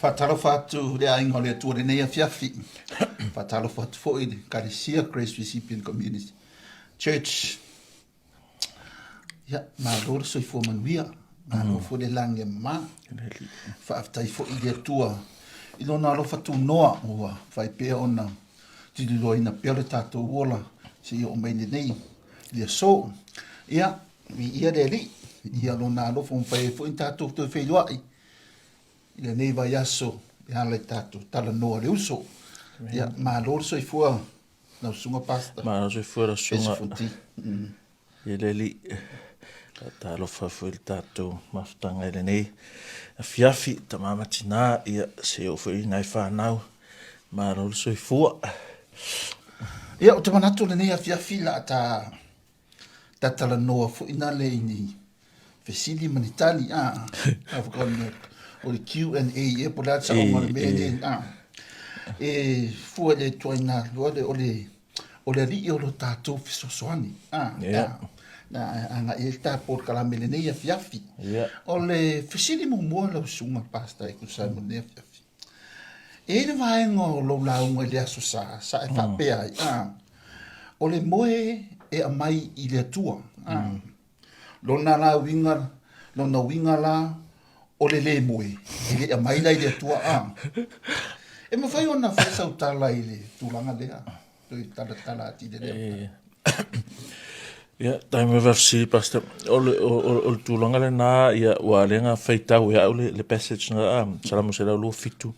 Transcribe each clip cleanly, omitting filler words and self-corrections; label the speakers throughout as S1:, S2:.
S1: Faatalofa atu le aiga o le Atua lenei afiafi. Faatalofa atu foi i le Kalesia Grace Recipient Community Church. Ia, malo le soifua manuia. Malo foi le lagi e mama. Faafetai foi i le Atua i lona alofa tunoa ua fai pea ona tuliloaina pea le tatou ola seia oo mai lenei i le aso. Ia, viia le Alii, ia lona alofa ua mafai ai foi ona tatou toe feiloai i lenei vaiaso e ala i tatou talanoa le uso. Ia, malo le soifua lau susuga Pastor.
S2: Malo le soifua lau susuga. Ia le Alii, faatalofa foi i le tatou mafutaga i lenei afiafi, tama ma tina, ia se oo foi i nai fanau, malo le soifua.
S1: Ia, ou te manatu lenei afiafi la ta tatalanoa foi na le i ni fesili ma ni tali, a, o le Q&A ea po o le a le saoga o le mea lea, a. E fua i le ituaiga loa lea, o le, o le alii o lo tatou fesoasoani, a, yeah. a, agai ai le ta polokalame i lenei afiafi. Yeah. O le fesili muamua lau susuga Pastor e tusa ai ma lenei afiafi. E i ai le vaega o lou lauga i le Aso Sa, sa e faapea ai, a, o le moe e aumai i le Atua, a, lona la uiga, lona uiga la, o le lē moe, e le aumai la i le Atua, a. E mafai ona fai sau tala i le tulaga lea, toe talatala atili lea.
S2: Ia, taimi mai faafesili, Pastor. O le, o, o, o le tulaga lena, ia, ua lea na faitau e au le, le passage na, a, Salamo 127,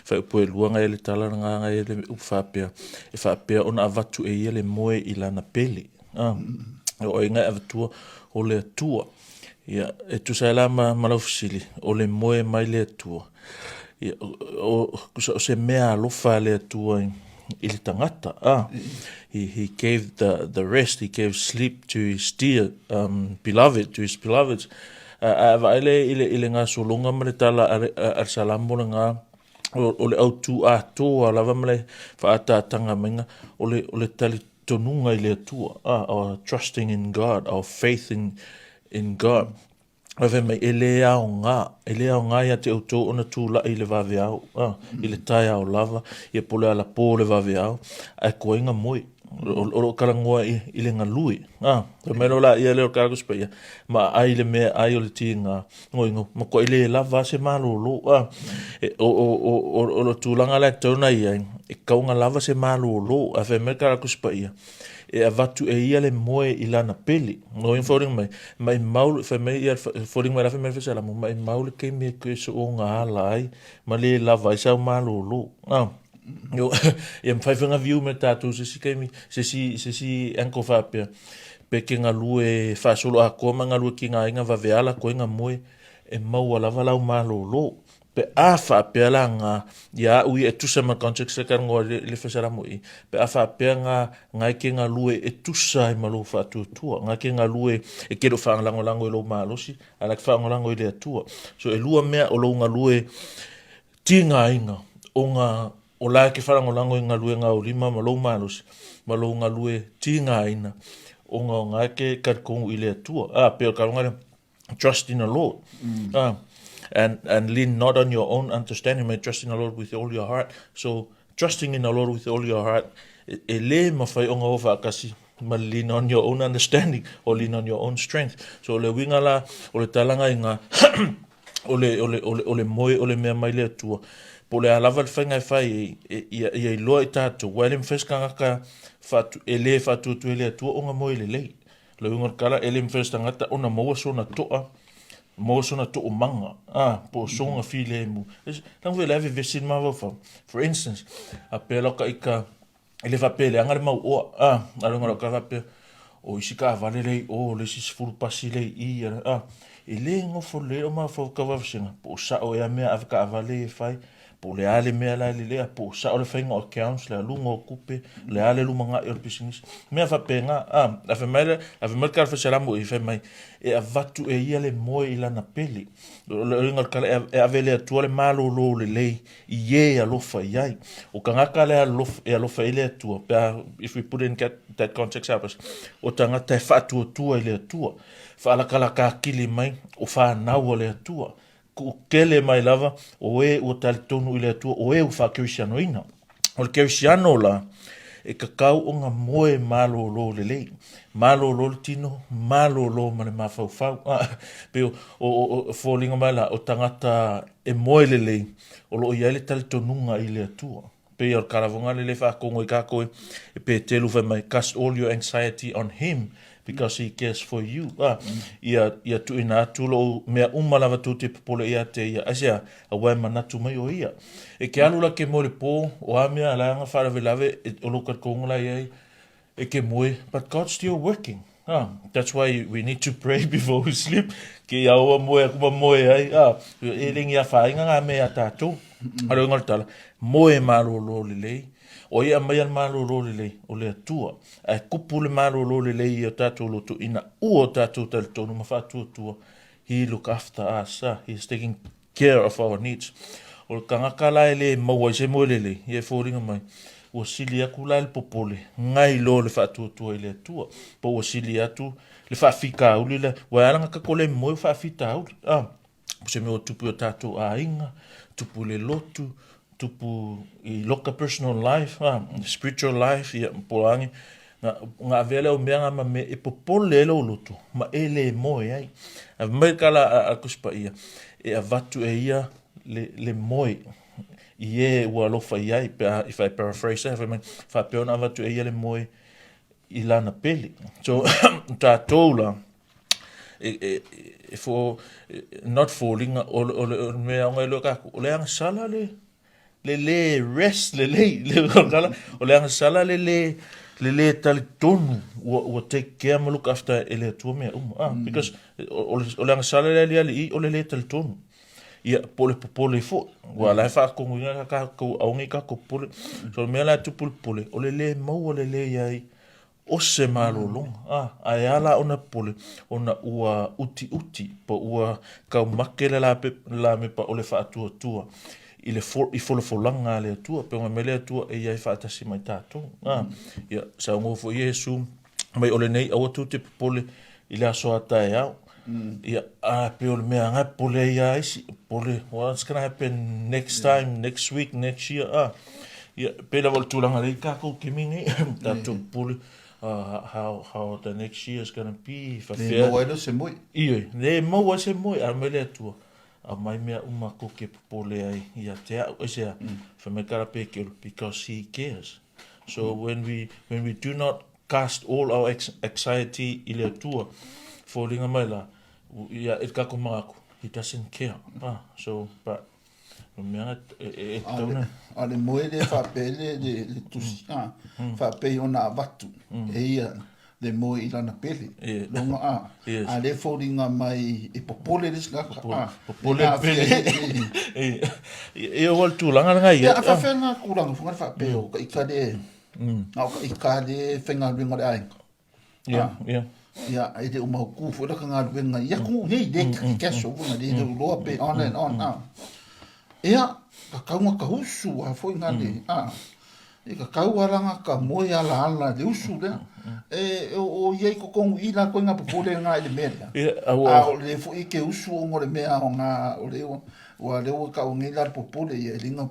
S2: faaiupu e lua na e le tala na na e le upu faapea, e faapea ona avatu e ia le moe i lana pele. A, o ai na e avatua o le Atua. Ia, e tusa ai la ma, ma lau fesili, o le moe mai le Atua. Ia, o, o, o se mea alofa a le Atua i, i le tagata. Ah, he gave the rest, he gave sleep to his dear um, beloved, to his beloveds. A vaai le i le, i le gasologa ma le tala a le, a le Salamo le ngā, o, o le autū atoa lava ma le whaataatanga mainga, o le, o le talitonuga i le Atua, ah, our trusting in God, our faith in, in God. Ae fai mai, e le aoga, e le aoga ia te outou ona tulai i le vaveao, a, i le taeao lava, ia po o le alapō o le vaveao, ae koe moe. O, o loo talanoa i, i le galue. A, fai mai loa laia lea o le Karagos Paia, ma ai le mea ai o le tiga, ngoingo, ma koe le lava se malolo. A, e, o, o, o, o, o le tulaga la e tatau ona i ai, e kauga lava se malolo. Ae fai mai le Karagos Paia, e avatu e ia le moe i lana pele. No i foliga mai, maimau, fai mai ia, foliga mai la fai mai le fesalamu, maimau le taimi e toe soonga ala ai, ma le lava ai sau malolo. Ah. Yo, ia mawhai whenga viu me tātou se si taimi, se si, se si anko whāpea, pe ke ngalue whaasolo a koa ma ngalue ki ngā inga waweala koe ngā moe, e maua lava lau malolo. Pe a faapea la nga, ia a'u ia e tusa ma context le ka ngoa le, le fesalamu i, pe a faapea nga, nga e ke galue e tusa ai ma lou faatuatua, nga ke galue e ke lo whaalagolago i lou malosi, a la ke whaangolago i le Atua. So e lua mea o lou galue tigaina o nga, o la e ke whaalagolago i galuega o lima ma lou malosi, ma lou galue tigaina o nga o nga e ke karikongu i le Atua. A, pe o ka runga lea, Trust in the Lord. Mm. And, and lean not on your own understanding, but trust in the Lord with all your heart. So, trusting in the Lord with all your heart, e, e le mawhai o ngā whaakasi, ma lean on your own understanding or lean on your own strength. So, le winga la, o le talanga i ngā, o le, o le, o le, o le moe, o le mea mai le atua, po le a lava le whainga e whai, e, e, ia, ia iloa i tātou, wai le mwhais kangaka whaatu, e le whaatuatu e le atua o ngā moe le lei. Le uiga o le tala, e le mafai e se tagata ona maua sona to'a, maua sona toomaga, a, po o sona filemu. Leaga foi o le a vevesi le mafaufau. For instance, a pea lau taʻita, e le faapea e leaga le mau oa, a, a le uiga o lau tala faapea, o isi taavale lea i o, o le isi 10 pasi lea i i, a, e le nofo lelei lou mafaufau tau vavasega, po o sao ea mea ave taavale e fai, Po o le a le mea la e lelei a po o sao le faiga o accounts, le aluga o tupe, le a le lumanai o le pisinisi. Mea faapena, a, a fai mai le, a fai mai le tala fesalamu i fai mai, e avatu e ia le moe i lana pele. O le uiga o le tala, e, e ave e le Atua le malōlō lelei i e alofa i ai. O tagata lea alofa, e alofa i le Atua, pe a, if we put in that context help us, o tagata e faatuatua i le Atua, faalakalaka akili mai o fanau a le Atua. Ku'ukele mai lava o e ua talitonu i le Atua, o e ua faakerisianoina. O le kerisiano la, e tatau ona moe malolo lelei. Malolo le tino, malolo ma le mafaufau. Pei o foliga mai la, o tagata e moe lelei, o lo o i ai le talitonuga i le Atua. Pei o le kalavoga lele e faatogo i kākou e Petelu fai mai, cast all your anxiety on him because he cares for you. Ah, ia tuuina atu lou mea uma lava tou te popole ia te ia. Aisea, aua e manatu mai o ia. E ke alu la ke moe le pō, o a mea la nga faalavelave o lou talitonuga la i ai, e ke moe, but God's still working. Ah, that's why we need to pray before we sleep. Ke ia oa moe aku ma moe ai. Ah, e lengi a whainga ngā mea a tātou. A le ngā tala, moe malolo lelei. O ia mai al malolo lelei, o le atua. Ai kupu le malolo lelei i o tātou loto ina ua o tātou talitonu ma whaatuatua. He look after us. Ah, he is taking care of our needs. O le tagata la e le maua i se moe lelei, ia e foliga mai, ua sili atu la le popole, ngai loa le faatuatua i le Atua, po ua sili atu le faafitauli lea, ua e ala na tatou le moe o faafitauli, a, o se mea ua tupu i o tatou aiga, tupu i le lotu, tupu i loka personal life, a, spiritual life, ia, po o age, Na avea lea o mea nga ma mea e popole ai lou loto ma e le moe ai. Ae fai mai le tala a Tusi Paia, e avatu e ia le moe i e ua alofa i ai, pe a, if I paraphrase that, fai mai, faapea ona avatu e ia le moe i lana pele. So, tatou la, e fo, not foliga, o le mea aoga e lua kakou, o le agasala le, le lē rest lelei, le tala, o le agasala le lē, le lē talitonu ua, ua take care ma look after e le Atua mea uma. Ah, because o le agasala le aliali i, o le lē talitonu. Ia, po o le popole foi. Ua la e faatonuina ka kākou, aoga i kākou popole. So, o le mea la e tupu i le popole, o le lē maua lelei ai o se malologa, a, ae a la ona popole, ona ua utiuti, po ua taumate le lamepa o le faatuatua i le i folafolaga a le Atua, pe ona mea le Atua e i ai faatasi ma i tatou. A, ia, saunoa foi Iesu mai o lenei, aua tou te popole i le aso a taeao. Ia, a pei o le mea nga popole ai ia isi, popole, what's gonna happen next time, next week, next year, a. Ia, pei lava o le tulaga lea i kākou kemi nei, tātou popole, how the next year is gonna be,
S1: whawhea. Le maua ai lea o se moe.
S2: Ioe, le maua ai se moe, a mai le Atua, aumai mea uma kou ke popole ai ia te au, aisea, whai mai kara pēke olu, because he cares. So when we do not cast all our anxiety i le Atua, foliga mai la, ia e kako mangaku, he doesn't care. Ah, so, but, o mea e tatau na.
S1: A le moe le whaapea le tusi, ah, whaapea ona avatu, e ia le moe i lana pele, longa a, a le foliga mai e popole le isi laka, ah,
S2: popole le pele. E o le tulaga lena ia.
S1: A whaapea ngā kūranga, whangara whaapea o ka ika le, Na o ka ika le faigaluega o le aiga.
S2: Ia, ia.
S1: Ia, e le o mautū foi la ka galuega i aku nei, le ke aso foi le le loa pe on and on. Ah. Ia, ka kaunga ka usu a foi nga le, ah. E ka kau ala nga ka moe ala ala le usu lea. E o ia i kokongu i la koe nga popole nga i le mea lea.
S2: Ia, a ua.
S1: A o le foi ke usu o ngo le mea o nga, o le ua le ua ka o ngi la le popole ia e linga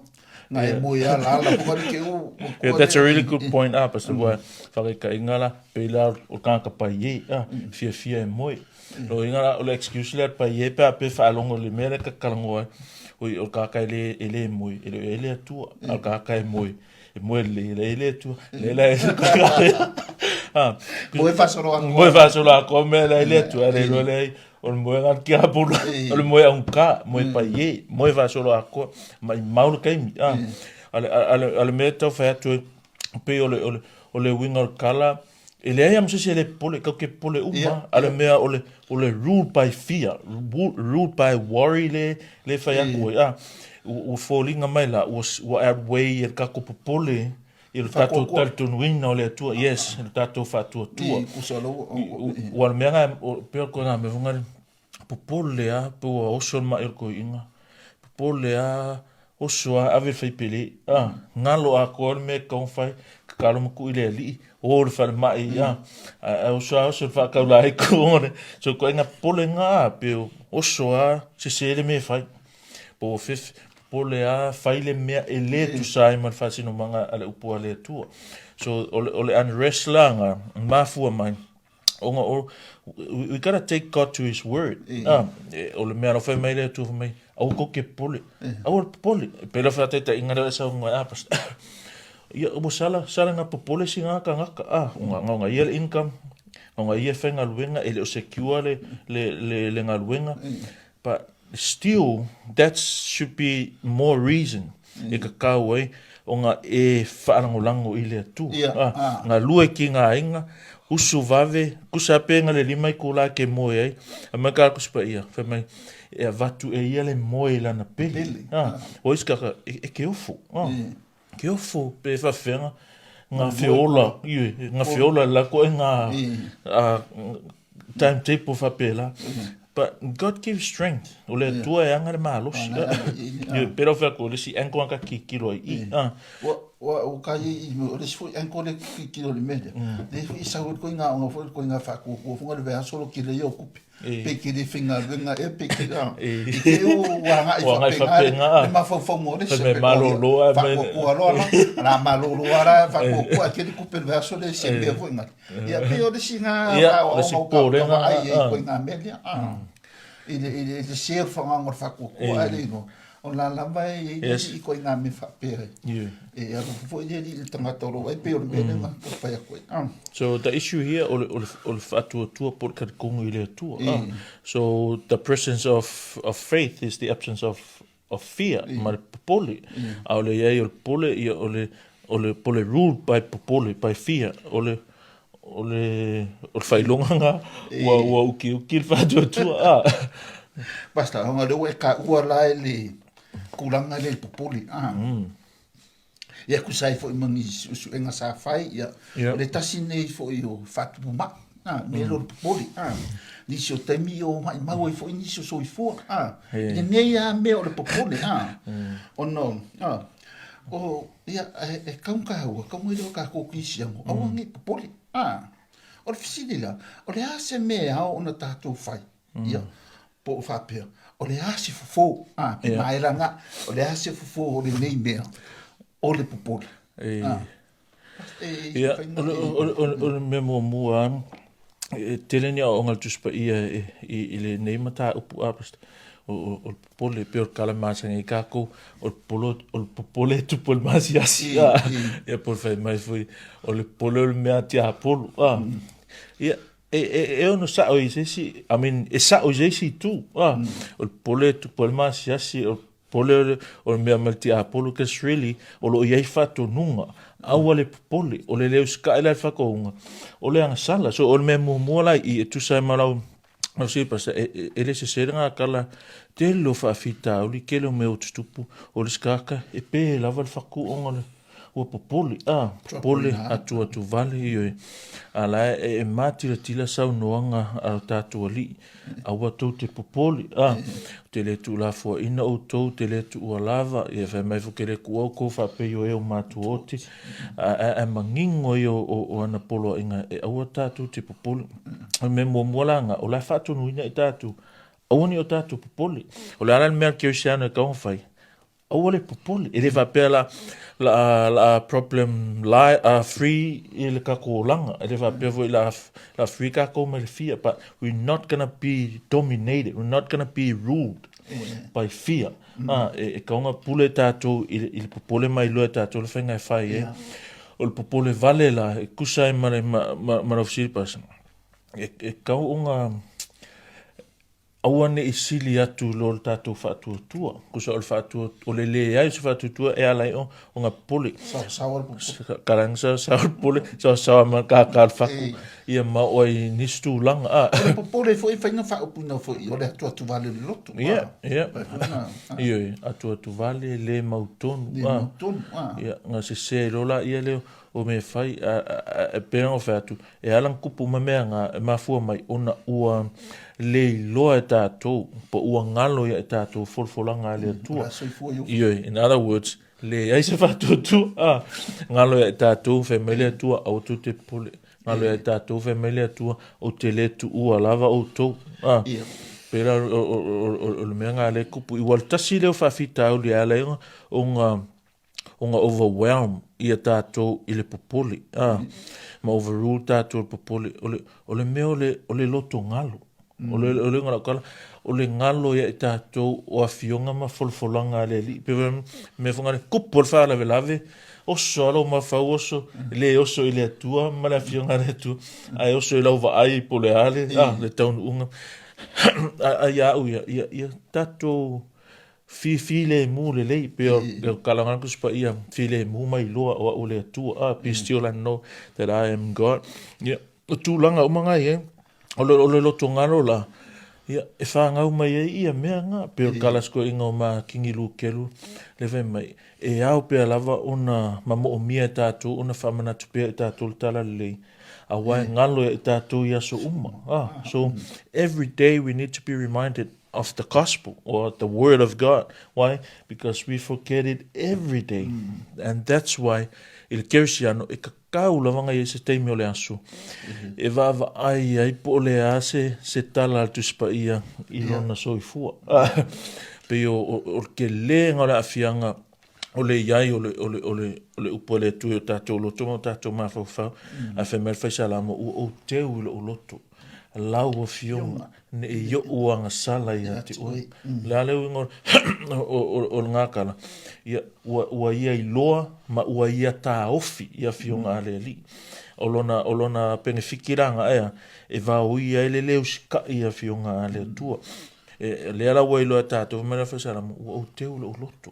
S1: Nga e moe ala ala po kare ke u.
S2: Yeah, that's a really good point ah, Pastor mm. Whakaikainga la, pe la o kāka pai e, ah, fia fia e moe. Lo inga la, o le excuse le pai e pe a pe whaalongo le mea le kakarango ai, oi o kāka e le, e le moe, e le, e le atua, a kāka e moe, e moe le, le, le atua, le la e
S1: Ah, moe whasolo
S2: akoa. Moe whasolo akoa, mea la e le atua, le le le, O le moega le tiapolo, o le moe augā, moe paiē, moe faasoloatoa, maimau le taimi. A, a le mea e tau fai atu ai, pei o le, o le, o le uiga o le tala, e leai lava ma se isi e le popole, tatou te popole uma, a le mea o le, o le rule by fear, rule by worry le, le fai atu ai, a, ua foliga mai la, ua, ua outweigh e le tatou popole I le tatou talitonuina o le Atua, yes, i le tatou faatuatua. Ua le mea nga, pei o le koina mea fonga, popole a, pe ua oso le mai o le koiinga, popole a, oso a, ave le faipele, ah, ngalo atoa le mea e tatau ona fai, tatalo ma tuu i le alii, o le falemai, a, ae oso a oso le faataulaiku ona le, so ituaiga popolega a, pe oso a, sese le mea e fai. Po o fefe, popole a, fai le mea e le tusa ai ma le faasinomaga a le upu a le Atua. So o le, o le unrest la nga, mafua mai, ona o, we, we gotta take God to his word. Ah, e, o le mea alofa mai le Atua fai mai, aua kou te popole, aua le popole. E pei la faataitaiga lea e saunoa ai, ah, pastor, ia, ua sala, sala nga popole si nga tagata, ah, nga, nga, nga ia le income, nga nga ia faigaluega, e le o secure le, le, le, le galuega. But still, that should be more reason e kakau ai ona e faalagolago i le Atua.
S1: Ia,
S2: Ah,
S1: ah.
S2: galue ki ngā aiga, usu vave, kusa pe nga le lima i ko la ke moe ai. A mai ka kusi pa ia, fai mai, e avatu e ia le moe i lana pele.
S1: Pele,
S2: Ah, o isi kaka, e, e ke ofu. Ah. Ke ofu pe whawhenga, ngā wheola, iwe, ngā wheola la koe ngā timetable whapela. But God gives strength. O le Atua e anga le malosi. Iwe, pera o whea le si angle anga ki kilo ai i.
S1: Ua, ua, ua ka i, o le si foi angle le ki kilo le mele. Le foi i sau koe ngā onga foi koe ngā whakōkō, whunga le vea solo ki le i o kupe. Pe ke le faigaluega ea pe ke a. I te o ua agai faapena le mafaufauga o le isi.
S2: Fai mai malolo a
S1: mai. Faakuakua loa la. La malolo a la faakuakua ke le kupe le vaiaso le se mea foi ngale. Ia pei o le isi na aoaoga o ka ka vaai ai koe ngā mea lea. I le i le se o le whagaga o le faakuakua ae le iloa. O la lava e i ai i koe ngā mea faapea. E alofa foi le alii i le tagata o lo o ai pei o le mea lea na fai atu ai.
S2: So the issue here o le, o le, o le faatuatua po o le talitonu i le Atua. Ah. So the presence of, of faith is the absence of, of fear, ma le popole. A o le iai o le popole, ia o le, o le, po le ruled by popole, by fear. O le, o le, o le faailoga nga, ua, ua ukiuki le faatuatua. Ah.
S1: Pastor, ona lea ua e taua la i le tulaga lea i le popole. Ah. Ia tusa ai foi ma ni suesuega sa fai, ia, o le tasi nei foi o faatupu mai, a, me lo le popole, a, nisi o taimi o maimau ai foi nisi o soifua, a, i lenei lava mea o le popole, a, ona, a, o, ia, e, e kau kāua, kau mai loa kākou Kerisiano, aua nei popole, a, o le fesili la, o le a se mea e ao ona tātou fai, Ia, po o faapea, o le a se fofo, a, pe yeah. maera ngā, o le a se fofo o lenei mea, o le popole.
S2: E, a, e, ia, o, le, o, le, o, le, o le mea muamua, e tele ni aoaoga a le Tusi Paia i, i, i lenei mataupu a o, o, o le popole, pei o le kala masani ai kākou, o le popole, o le popole e tupu e le masiasi, a, ia po o le fai mai foi, o le popole o le mea a tiapolo, a. Ia, E, e, e ono sa'o i se isi, I mean, e sa'o i se isi itu, ah. O le popole e tupu ai le maasiasi, o le popole o le, o le mea mai le tiapolo, cause really, o lo o i ai faatonuga, aua le popole, o le le usita'i la i le faatouga, o le agasala. So o le mea muamua la i i e tusa ai ma lau, lau syllabus, e, e, e le sese le gakala, tele o faafitauli, tele o mea o tutupu, o le isi tagata, e pe lava le fatu ona o le, Ua popole, a, popole atu atu vale, ioe. A la e, e mātilatila saunoaga a lo tātou Alii, aua tou te popole, a, te le tuulafoaina outou, te le tuua lava, ia fai mai foi ke le tuua outou faapei o e o matua oti, a, a, a manino ia o, o, o ana poloaiga, e aua tātou te popole. O le mea muamua la nga, o la e faatonuina i tātou, aua ne i o tātou popole. O le a la le mea a le kerisiano e tatau ona fai? Aua le popole. E le faapea la, la, la problem li, free i le tatou olaga. E le faapea foi la, la free tatou mai le fear. But we're not gonna be dominated. We're not gonna be ruled by fear. Ah, e, e kaunga pule tatou i, i le popole mai loa e tatou le faiga e fai ai. O le popole vale la, e kusa ai ma le, ma, ma, ma lau fesili pastor. E, e kau ona Aua ne i sili atu lo le tatou faatuatua. Kusa o le faatua, o le leai o se faatuatua e ala ai o, o nga popole.
S1: Saosaoa le popole.
S2: Kalanga saosaoa le popole, saosaoa ma kaka le faku, ia ma oo ai i nisi tulaga.
S1: A. O le popole foi e fai na faaupuina foi o le atuatuvale o le loto.
S2: Ia, ia. Ioe, atuatuvale, le mautonu.
S1: Le mautonu, a.
S2: Ia, nga sese ai loa laia lea. o mea e fai, a, e pei ona ou fai atu, e ala ona tupu uma mea na, e mafua mai ona ua le iloa e tatou, po ua galo ia i tatou folafolaga a le Atua. Ioe, in other words, leai se faatuatua, a, galo ia i tatou, fai mai le Atua, aua tou te popole. Galo ia i tatou, fai mai le Atua, ou te le tuua lava outou. A, pei la o le mea na lea e tupu. Ua le tasi lea o faafitauli e ala ai ona ona overwhelm ia tatou i le popole, a, ma overrule tatou i le popole. O le, o le mea o le, o le loto galo. O le, o le uiga o lau tala, o le galo ia i tatou o afioga ma folafolaga a le Alii. Pei o mea foi na tupu le faalavelave, oso lava lou mafaufau oso, e le oso i le Atua ma le afioga a le Atua, ae oso i lau vaai po o le a le, a, le taunuuga. A ia au ia, ia, ia tatou Filemu lelei, pei o le tala a le Tusi Paia, filemu ma iloa o au o le Atua, ah, be still and know that I am God. Ia, o tulaga uma na i ai, o le, o le lotogalo la, ia, e fanau mai ai ia mea na, pei o le tala a si toeaina o Makini Lukelu, le fai mai, e ao pea lava ona mamoomia e tatou, ona faamanatu pea e tatou le tala lelei, aua e galo ia i tatou i aso uma. Ah, so, every day we need to be reminded of the gospel or the word of God. Why? Because we forget it every day. And that's why i le kerisiano e kakau lava na i ai se taimi o le aso e vaavaai ai po o le a se, se tala a le Tusi Paia i lona soifua. Pei o, o, o le kelega o le aafiaga o le i ai o le, o le, o le, o le upu a le Atua i o tatou loto ma o tatou mafaufau. Ae fai mai le Faisalamo, ua ou teu i lou loto, lau Afioga, ne i oʻu agasala ia te oe. O le a le uiga o lena tala? Ia, ua, ua ia iloa ma ua ia taofi i Afioga a le Alii. O lona, o lona penefiti la na ea, e vaoia ai le le usitai i Afioga a le Atua. E, lea la ua iloa e tatou, fai mai le Faisalamo, ua ou teu i lou loto.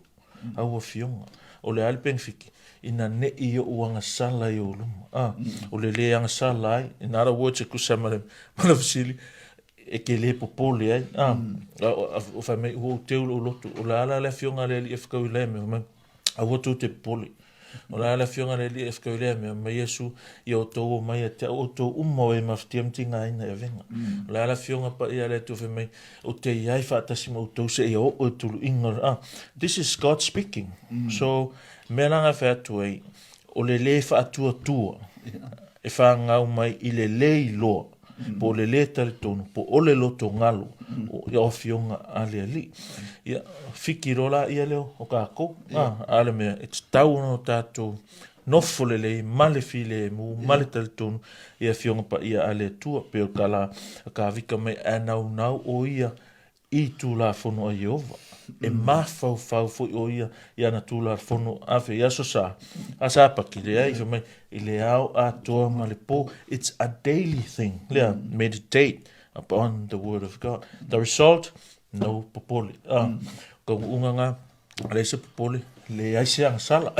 S2: Au afioga, o le a le penefiti? Ina ne i oʻu agasala i ou luma. Ah, o le lē agasala ai. In other words, e tusa ma le, ma le fesili, e te lē popole ai. Ah, o fai mai, ua ou teu lou loto. O le a la le afioga a le Alii e fetau i lea mea? Fai mai, aua tou te popole. O le a le afioga a le Alii e fetau i lea mea? Fai mai Iesu, ia outou omai ia te au, outou uma o e mafatia ma tigaina i avega. O le a le afioga paia a le Atua fai mai, Ou te i ai faatasi ma outou seia oo i tuluiga o le, ah, this is God speaking. So, mea la na fai atu ai, o le lē faatuatua e fanau mai i le lē iloa, po o le lē talitonu, po o le loto galo o afioga a le Alii. Ia, fiki loa la ia lea o tatou, ah, a o le mea, e tatau ona o tatou nofo lelei ma le filemu ma le talitonu i Afioga Paia a le Atua, pei o ka la a Kāvika mai ae naunau ʻo ia i Tulafono a Ieova. E mafaufau foi ʻo ia i ana Tulafono afe i Aso Sa, a Sapati, leai, fai mai, i le ao atoa ma le pō. It's a daily thing, lea, meditate upon the word of God. The result, no popole. Ah, kauuga ngā, leai se popole, leai se agasala.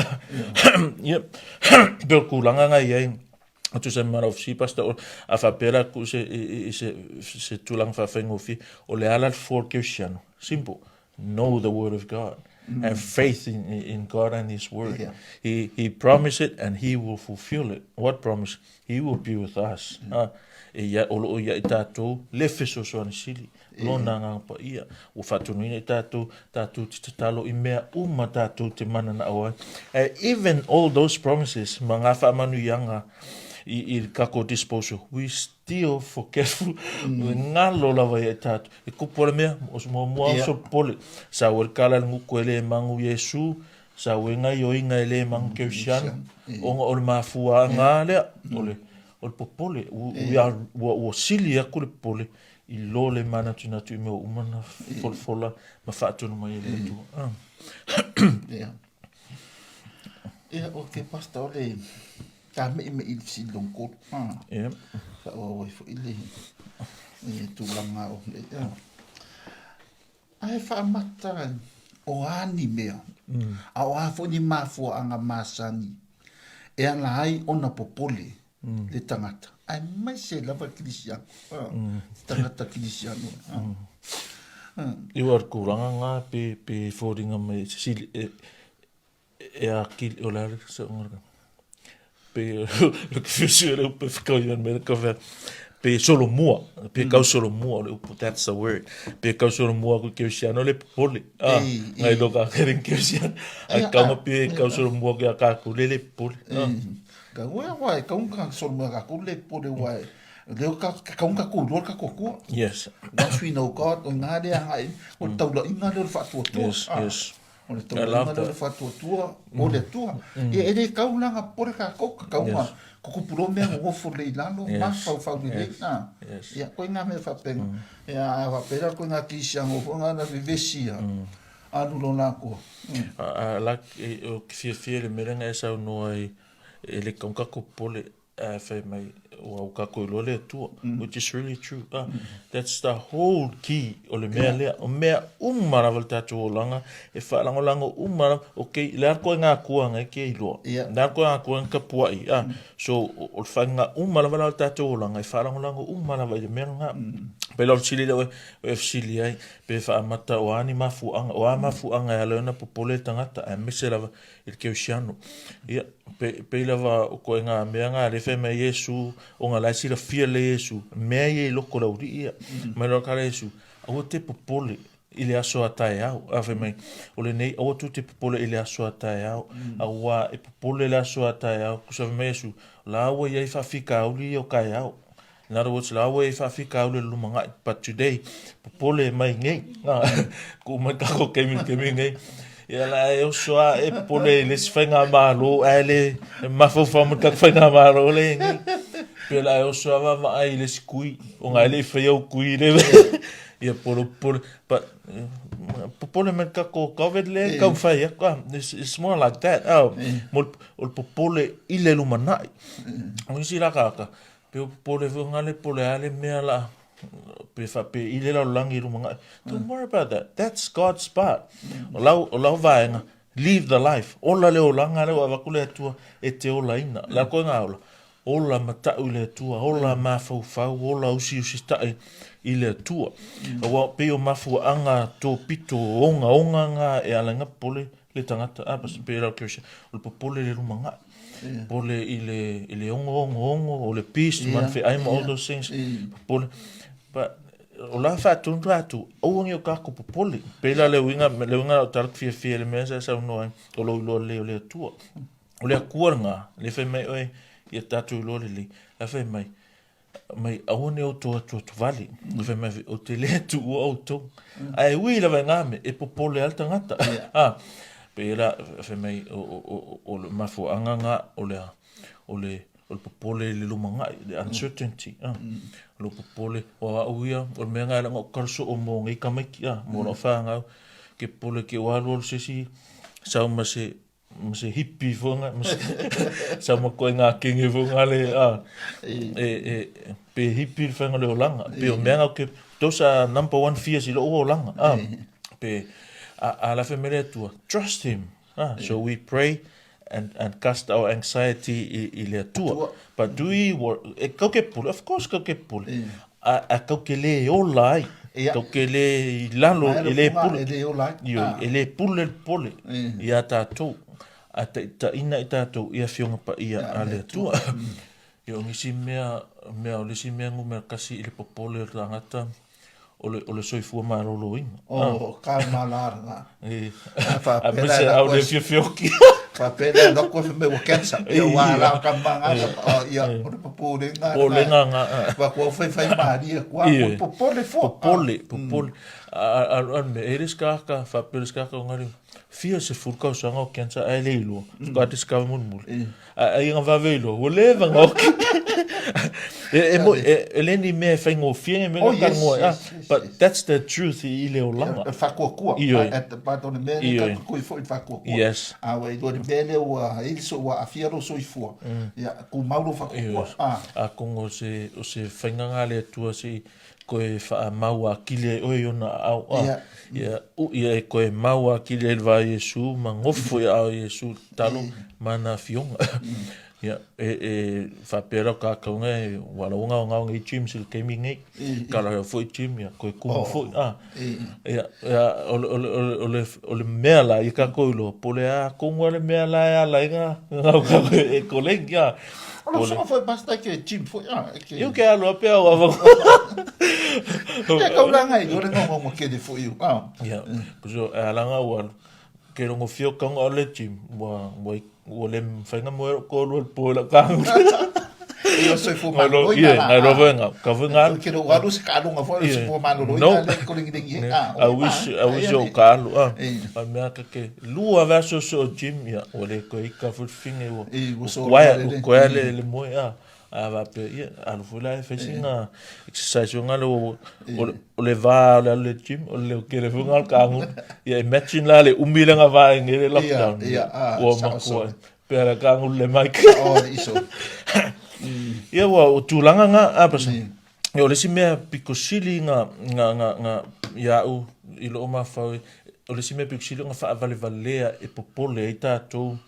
S2: Ia, pei o le tulaga na i ai, e tusa ai ma lau fesili Pastor, a faapea la tuu se, i se, se tulaga faafaigofie, o le a la le fofo o le kerisiano? Simple, know the word of God. Have faith in, in God and His word. Yeah. He, he promised it and He will fulfill it. What promise? He will be with us. Ah, e ia, o loo ia i tātou le fesoasoani sili. Lona Agaga Paia, ua faatonuina i tatou, tatou te tatalo i mea uma tatou te mananao ai. And even all those promises ma ngā faamanuiaga i, i kako disposal, we still forgetful. Mm. Ngalo lava ia i tatou. E kupu le mea, o se muamua yeah. so pole. Sa ua kala le nguku e le mangu Iesu, sa ua ngai o inga e le mangu Kerisiano, onga o le mafua a ngā lea, o le, o le popole, ua, ua, ua sili aku le popole i lo le manatunatu i mea uma na folafola ma faatonu mai e le Atua. Ah.
S1: Ia. Ia, okay, Pastor, o le tāmeʻimeʻi i le fesili lona tolu. Ah.
S2: Ia.
S1: Faaauau ai foi le ia tulaga o le ia. Ae faamata o a ni mea, a o a foi ni mafuaaga masani e ala ai ona popole le tagata, aemaise lava kerisiano, tagata kerisiano.
S2: I ua tulaga ngā pe, pe fōringa mai e sili, e, e akili, o le a le Pe le fiu le upu e kau i mea ka whea. Pe solomua, pe kau solomua o le upu, that's the word. Pe kau solomua ku kerisiano le popole. Ah, ngai lo ka kere kerisiano. Ai kau ma pe kau solomua ki a ka ku le le popole. Ah.
S1: Ka ua wa e kau ka solomua ka ku le popole wa e. Leo ka kau ka ku loa ka kua.
S2: Yes.
S1: Once we know God, o ngā rea ngai, o taula inga leo le whaatuatua.
S2: Yes, yes.
S1: O le tauranga lea o le faatuatua o le Atua. Ia e le kau la nga popole kakou, ka kau nga kukupu loa mea gogofo lelei i lalo, mafaufau lelei, a. Ia koe nga mea faapena. Ia a faapena koe nga kerisiano foi nga na vevesi ia alu loa lakou.
S2: A la o ke fiafia i le mea lea na e saunoa ai e le kau kakou popole Ae fai mai, ua ua kakou iloa le Atua, which is really true. Ah, that's the whole key o le mea lea. O mea uma lava le tatou olaga, e faalagolago uma lava. Okay, le a koe ngā kua ngai ke iloa. Le a koe ngā kua ngai kapuaʻi. Ah, so, o le whainga uma lava la o le tatou olaga, e faalagolago uma lava i le mea lena. Pei la o le fesili lea oe, e fesili ai, pe faamata o a ni mafuaaga, o a mafuaaga e ala ai ona popole le tagata, aemaise lava i le kerisiano. Ia, pe, pei lava o koe ngā mea ngā le whai mai Iesu, o ngā lai silafia le Iesu, mea ia i loko lau rii ia. Mai loa kala Iesu, aua te popole i le aso a taeao. A whai mai, o le nei, aua tu te popole i le aso a taeao. Aua e popole le aso a taeao. Kusa whai mai Iesu, la ua iai whawhikauli o kaeao. In other words, la ua iai faafitauli o le lumanai, but today, popole mai nei, a, kuu mai kako kemi le kemi nei, ia la e oso a e popole i le isi faigamalo, ae le mafaufau ma le tatou faigamalo le nei. Pe la e oso a vaavaai i le isi kui, ona e le i faia au kui le, ia polo popole, but popole mai le tatou COVID lea e taumafai atu, a, it's more like that, a, mo le, o le popole i le lumanai. O isi la tagata, Pe o popole foi ngale po le a le mea la pe fa pe i le lalolagi i lumanai. Don't worry about that. That's God's part. O lau, o lau vaega, live the life. Ola le olaga lea ua avatu le Atua e te olaina. La koe ngā ola. Ola matau i le Atua, ola mafaufau, ola usiusitai i le Atua. Aua pei o mafuaaga tōpito ogaoga ngā e ala ai ngā popole le tagata, a, pei la o Keresia, o le popole i le lumanai. Popole i le, i le ogoogoogo, o le peace, yeah, manawheai ma all those things. Popole. But, o la whaatonu rātou, aua ngi o kākou popole. Pēlā le uiga, le uiga o tālak fiafia le mea sa saunoa ai, o lou iloa lelei o le Atua. O le Atua ngā, le whai mai oe, ia tātou iloa lelei, la whai mai, mai aua ne outou atuatuvale, mm. Fai mai, o te le tuua outou. Ae ui lava i ngā mea, e popole a le tagata. Ah, pe la, fai mai, o, o, o, o le mafuaaga ngā, o le, o le, o le popole i le lumanai, the uncertainty. Ah. O le popole, o au ia, o le mea ngā e langa o karaso o mō ngei tamaiti, ah, mō lau whāngau, ke popole ke o alu alu se si, sau ma se, ma se hippie foi nga ma se sa ma koe ngā kenge foi nga le a e e pe hippie le whainga le olanga pe o mea ngau ke those are number one fears i lou olanga a pe a a la whai mere atua trust him ah so we pray and and cast our anxiety i, i le atua but do we work e kau ke pule of course kau ke pule A, a kau ke lē ola ai.
S1: Ia.
S2: Kau ke lē i lalo,
S1: Mai
S2: e lē
S1: punga
S2: pule.
S1: e lē ola ai.
S2: Ioe,
S1: Ah.
S2: e lē pule le popole iā tātou. A taʻitaʻina i tātou i Afioga Paia a le Atua. Ia, o nisi mea, mea, o le isi mea numera kasi i le popole o le tagata, o le, o le soifua maloloina.
S1: O ka malala.
S2: E,
S1: A faapea
S2: a
S1: la
S2: mese
S1: e
S2: au le
S1: lako
S2: fiafioki.
S1: Faapea la e lako e mea ua cancer. Ia ua la ka manga o ia o le popolega.
S2: Popolega nga.
S1: Wa kua whai whai māria kua
S2: Ioe.
S1: popole fua.
S2: Popole, popole. A, a, a, me, e le skaka, faapea le skaka o ngari, fia se fulu kausaga o cancer ae le iloa. Faatoa discover mulimuli. A ia nga vave iloa, ua leva nga oki. E, e, mo, e, e le ni mea e faigofie ngai mea
S1: Oh,
S2: nga
S1: yes,
S2: talanoa ai.
S1: yes, yes,
S2: But
S1: yes.
S2: that's the truth i le olaga.
S1: E whakuakua.
S2: Ioe.
S1: A, but o le mea lea
S2: Ioe.
S1: ka koi foi whakuakua.
S2: Yes.
S1: A ua iloa le mea lea ua i so ua aafia lou soifua. Ia, kumau lou whakuakua.
S2: Ioe.
S1: Ah.
S2: Atonu o se, o se faiga nga le Atua se i koe faamau akili ai oe i ona aao. A,
S1: Ia.
S2: ia uʻi ai koe mau akili ai i le va o Iesu ma gofo i aao o Iesu talo ma ana afioga. Ia, e, e faapea lau kākauga e ua lau ngaongao nei gyms i le taimi nei. Ka lau foi gym, ia, koe kumu foi. Ah. Ia, ia, o, le, o, le, o, le, o, le, o le mea la, ia kākou iloa, po le a kongu a le mea la e ala ai ngā ngaongao e, e koleni, ah.
S1: O lau soga foi pastor ke gym foi, ah. Ke...
S2: Iu ke alo apea o ava.
S1: Ia kau la ngai, o le ngaongao ma kele foi, ah.
S2: Ia, kuso, e alanga ua, Ke rongo whio kanga o le gym, ua, ua, ua le mawhai nga moe ko lua po la kangu.
S1: Ia soifua maloloina la.
S2: Ngai roa nga, ka vui nga.
S1: Ke ro alu se ka alunga foi soifua maloloina le ko lengi lengi e.
S2: I wish, I wish o ka alu a. A mea ka ke lua vea so so gym ia, ua le koe i ka fulfinge ua. Ua koe le le moe a. A faapea, ia, alu foi la e fai sina exercise foi ngale o, o le va o le alu le gym, o le leo kele foi ngale ka Ia, imagine la le umi le nga va e ngele lockdown.
S1: Ia, ia,
S2: Ua makua. Pea la ka le mic.
S1: Oh, le iso.
S2: Ia, ua, o tūlanga ngā, a, pasa. Ia, o le isi mea piko sili nga, nga, nga, nga, ia au, i loo mafau, o le isi mea piko sili o nga faavalevalea e popole ai tātou.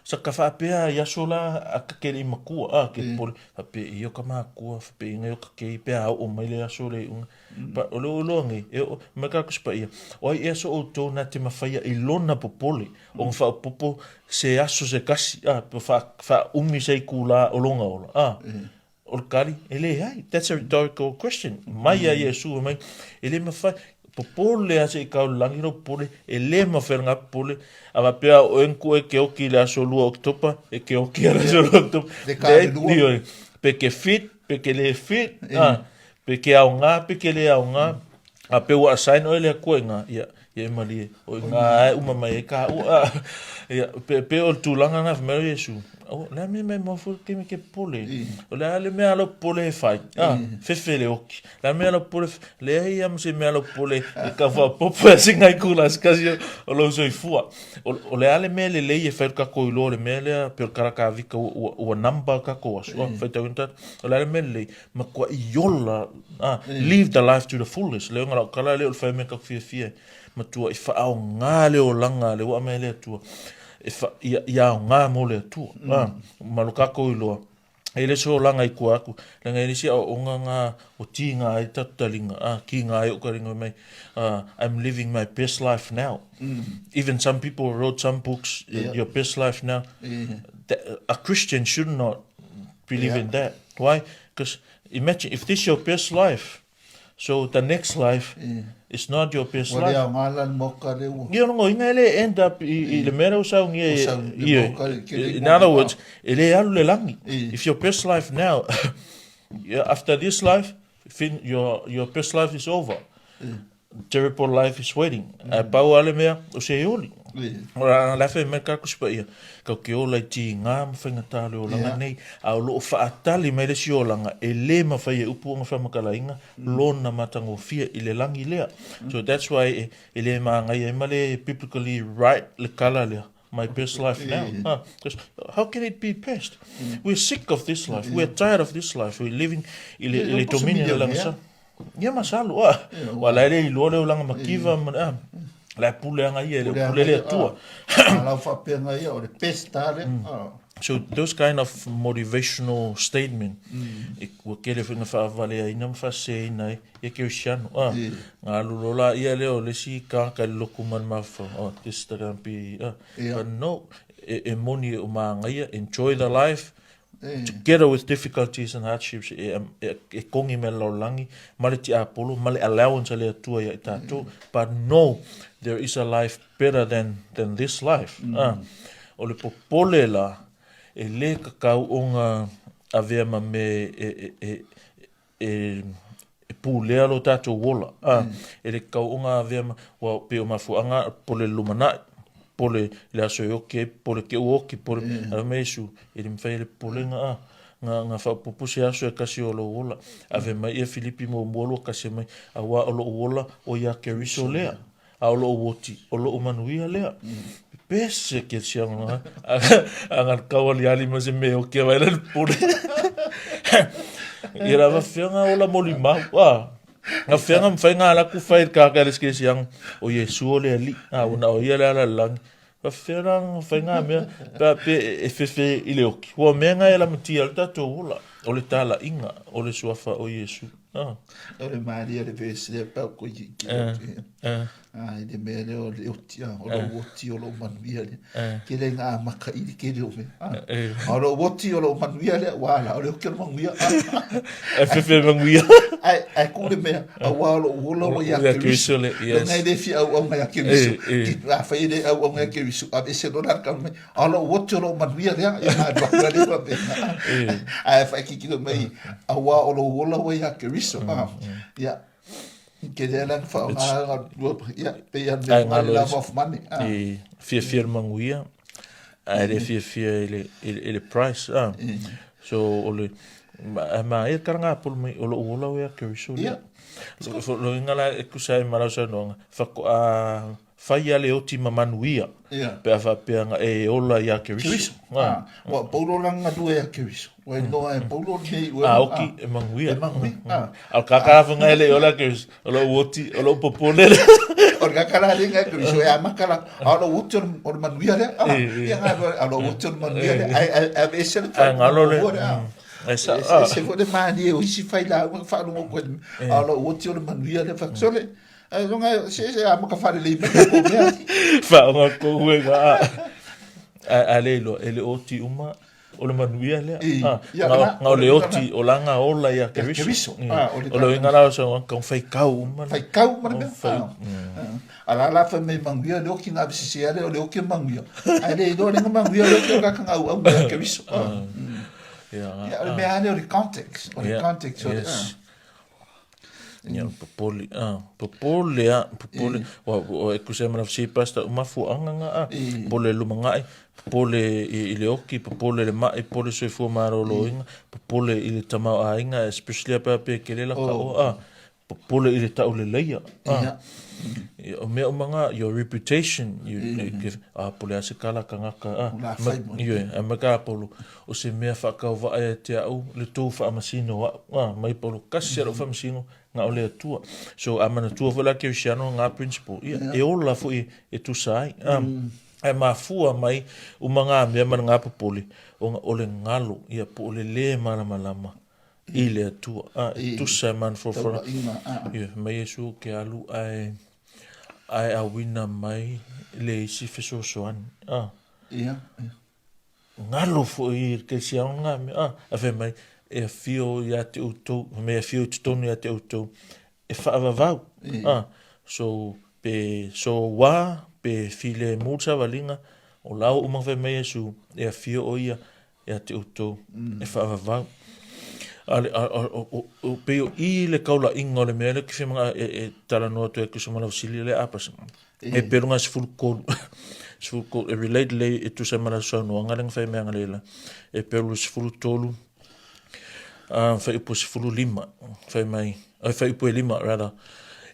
S2: Sa ka faapea i aso la a ka kele i makua, a ke popole, faapea i o ka makua, faapea i ngai o ka kei, pea a oo mai le aso le iuga. Pa, o le o loa nei, e o, mai ka kusi pa ia, o ai e aso outou na te mawhaia i lona popole, o nga whaopopo se aso se kasi, a, pe wha, wha umi se i kūlā o longa ola, a. O le kali, e leai. That's a rhetorical question. Mai ia Iesu mai, e le mawhai, popole a se i kau langi ro popole, e le mawhai ngā popole. A va pea o enku e ke oki le aso lua Oktopa, e ke oki a le aso lua Oktopa.
S1: Le ka le lua.
S2: Pe ke fit, pe ke le fit, ah, pe ke ao ngā, pe ke le ao ngā. A pe ua assign oe le akua i ngā, ia, ia e malie, o i ngā ae uma mai e ka ua, ia, pe, pe o le tūlanga ngā whamero Iesu, o, le a mea mai mau fua ke me ke pole, o le a le mea alo pole e whai, a, fefe le oki, le a mea alo pole, le ai a se mea alo pole, e ka wha popo e singa i kula, se kasi o lo soi fua, o, o le a le mea le lei e whai kako i lo le mea lea, pe o le karaka vika ua, ua, ua namba kako asu, a, whai tau o le a le mea le lei, Matua i ola, ah, live the life to the fullest. Le ngala kala le o le me ka fiafia. Matua i whaaoga le olanga le ua me le atua. E wha, ia, ia aoga mo le atua. Ah, ma lo kākou i loa. E le so olanga i kua aku. Le ngai nisi au onga ngā o ti ngā ai tatalinga. Ah, ki ngā ai o karinga mai. Ah, I'm living my best life now. Even some people wrote some books, your best life now. That, a Christian should not believe in that. Why? Because imagine if this your best life, so the next life is not your best
S1: Ua
S2: life.
S1: le aoga la le maoka le ua.
S2: Ia longo inga e le end up i, i le mea lea ua saunia
S1: Ua sau le maoka le kele
S2: In other
S1: mo-
S2: words, e le alu le lagi.
S1: I.
S2: If your best life now, yeah, after this life, fin, your best life is over. Terrible life is waiting. Ae pau lava le mea, o se oli. O la la fai mai ka kusi paia, kau ke ola i tīngā ma faigata o le olaga nei, a o loo faatali mai le isi olaga, e le mafai e upu ona faamakalaina lona matagofie i le lagi lea. So that's why e, e le magaia ai ma le biblically right le kala lea. My best life now. Ah, 'cause how can it be best? We're sick of this life. We're tired of this life. We're living i le, i le dominion o langa sa. Ia masalo, ah. Wa la le iloa le olaga makiva ma ah. La pule anga ia, le pule le atua.
S1: Lau faapea ia o le best le.
S2: So those kind of motivational statement, e ua kele foi na faavaleaina ma faaseseina ai ia kerisiano. Ah, nga alu loa la ia lea o le isi tagata i le lotu ma le mafaufau, oh, this is gonna be, ah. But no, e, e moni e o māgaia, enjoy the life, together with difficulties and hardships, e, e, e kongi me le lalolagi, ma le tiapolo, ma le allowance a le Atua ia i tatou. But no, there is a life better than, than this life. Ah, o le popole la, e lē kakau ona avea ma me e, e, e, e, e pulea lo tatou ola. A, e le kakau ona avea ma, ua pei o mafuaaga, popole i le lumanai, popole i le aso e oki ai, popole ke ua oki, popole, ae fai mai Iesu, e le mafai e le popolega, a, nga, nga faaopoopo se aso e kasi o lou ola. Ave mai ia Filipi muamua lua kasi mai, auā o lou ola o ia Keriso lea. A o lou oti, o lou manuia lea. Pese ke sianga a nga kau aliali ma se me o ke vai le pule. Ia lava fenga ola moli mau. Ah. Nga fenga mwhai ngā la ku whai ka ka le ske siang o Yesu o le ali. Ah, una o ia le ala langi. Faafefea la ona fai ngā mea pe a pe e fefe i le oki. Ua mea ngā e lamatia le tātou ola, o le tālaʻiga o le suafa o Iesu. Ah.
S1: O le malia le verse lea pau ko i ki eh, eh. Ah, i le mea lea o le oti, ah, o lou oti o lou manuia lea. Ke le ngā maka i le kele o mea. Ah. O lou oti o lou manuia lea, ua ala, o le oki o le manuia.
S2: E fefe manuia.
S1: Ai, ai ku le mea, auā o lou ola ua ia Keriso.
S2: Yes.
S1: Ngai le fia auauna ia Keriso. Ki a fai le auauna ia Keriso, aveese loa le kau mai, a o lou oti o lou manuia lea, ia na alu atu lea faapena. Ae faakikilo mai, auā o lou ola ua ia Keriso. Ia, ke lea la na faaaoga, ia, pei a le love of money.
S2: E fiafia le manuia, ae le fiafia i le price. So, o le, ma, ma e kala ngā polo mai, o lou ola ua ia Keriso lea. Lo inga la e kusa e marau saunoanga, whako, a, whai a le oti ma manuia, pe a whapea nga e ola ia Keriso.
S1: Keriso. Ah. Wa paulo la nga lue ia Keriso. Wa noa e paulo nei ue.
S2: A oki e manguia.
S1: E manguia.
S2: Ah. Al kaka whanga ele ola Keriso. O lou oti, o lou popole le.
S1: O le kaka la le nga Keriso e amakala. A o lou oti o le manuia lea. Ah. Ia nga a lou oti o le manuia lea. Ai ai ai ese le
S2: Ai ngalo le.
S1: Ai sa. Ese foi le malie o isi fai lauga faalogo koe. A o lou oti o le manuia lea. Sole. Ai longa se se a maka fale le mai ko mea.
S2: Whaonga ko ue ngā. A le iloa, e le oti uma o le manuia lea.
S1: Ah,
S2: nga o le oti o la nga ola ia Keriso. O le inga la o sa kau fai kau uma.
S1: Fai kau uma le mea. A la la fai mai manuia le oki ngā visisi ale o le oki manuia. Ai le iloa le nga manuia le oki o kaka ngau au ia Keriso.
S2: Ia,
S1: o le mea ale o le context. O le context o le.
S2: Ia, popole, ah, popole a, popole, wa, wa, e kusa mana si pasta o mafuaanga nga a, popole lumangai, popole i, i le oki, popole le mai, popole soifua maloloina, popole i le tamaoaiga, especially a pea pe kele la ka o, ah, popole i le tauleleia, ah. Ia, o mea uma nga, your reputation, you, you give, ah, pole a se kala kangaka, ah, ma, ioe, a ma ka polo, O se mea whaakauvae e te au, le tou whaamasino au, ah, mai polo kasi mm -hmm. whaamasino, nga o le atua. So, a mana tua foi la kerisiano nga principle. Ia, yeah. e ola foi e tusa ai. Ah, E mafua mai uma ngā mea mana ngā popole, o, o le ngalo, ia, po o le le malamalama i le atua. Ah, e tusa e mana forofora. Ia, mai Iesu ke alu ae, ae awina mai le isi fesoasoani. Ah.
S1: Ia, ia.
S2: Ngalo foi i le kerisiano ngā mea, ah, a fai mai, e afio ia te outou, fai mai e afio i totonu ia te outou, e faavavau, ah, so, pe so wā, pe filemu le savaliga, o la ua uma fai mai Iesu, e afio o ia ia te outou, e faavavau. A le, a, a, o, o, o, pei o i le kaulaiga o le mea lea ke fia manaʻo e, e talanoa atu ai kusa ma lau fesili lea apasa. E peluga 13, 13, e relate lelei e tusa ma lau saunoaga lea na fai mai analeila. E pelu 13, fuaiupu 15, fai mai, ai fuaiupu e 5 rather.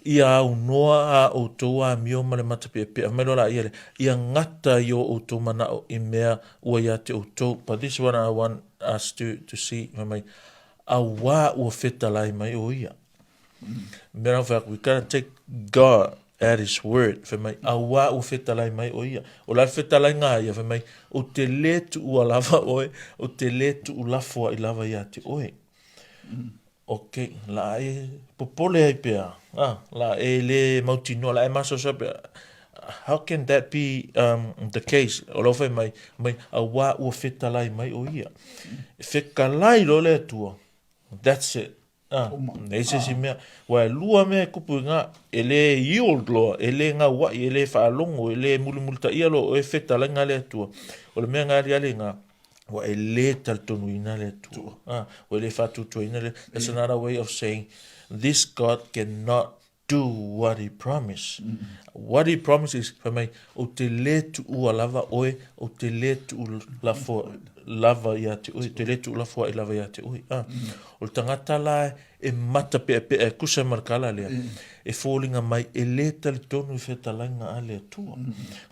S2: Ia aunoa a outou amio ma le matapeapea, fai mai loa laia lea, ia gata i o outou manao i mea ua ia te outou. But this one I want us to see, fai mai, auā ua fetalai mai o ia. Mea rā whai we gotta take God at his word. Whai mai, auā ua fetalai mai o ia. O la fetalai ngā ia, whai mai, o te le tuua lava oe, o te le tuu lafoa i lava ia te oe. Ok, la e popole ai pea. Ah, la e le mautinoa, la e masoasoa pea. How can that be the case? O lau whai mai, mai, auā ua fetalai mai o ia. Fekalai loa le Atua. That's it. Ah, nei se isi mea. Ua e lua mea e kupu i ngā, e le yield loa, e le ngauaʻi, e le faalogo, e le mulimulitaia loa oe fetalaiga a le Atua. O le mea nga aliali i ngā, ua e le talitonuina le Atua. Ah, ua e le faatuatuaina le, that's another way of saying, this God cannot do what he promise. What he promise is, fai mai, ou te le tuua lava oe, ou te le tuu lafo lava ia te oe, te le tuu lafoaʻi lava ia te oe. Ah. O le tagata la e matapeapea e kusa ma le kala lea, e foliga mai e le talitonu i fetalaiga a le Atua.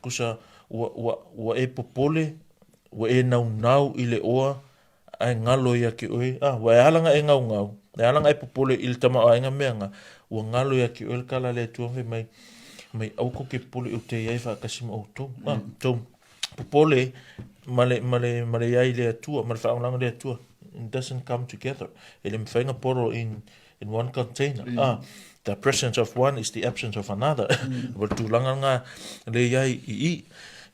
S2: Kusa ua, ua, ua e popole, ua e naunau i le oa, Ae ngalo ia ki oe, a, ua e ala nga e ngaungau, e ala nga e popole i le tamaoaiga mea nga, ua ngalo ia ki oe le kala a le Atua fai mai, Mai aua tou te popole ou te i ai faatasi ma outou. Ah, so, popole ma le, ma le, ma le i ai le Atua, ma le faalagolago i le Atua. It doesn't come together. E le mafai ona bottle in, in one container. Mm. Ah, the presence of one is the absence of another. Mm. O le tulaga lena le i ai i i.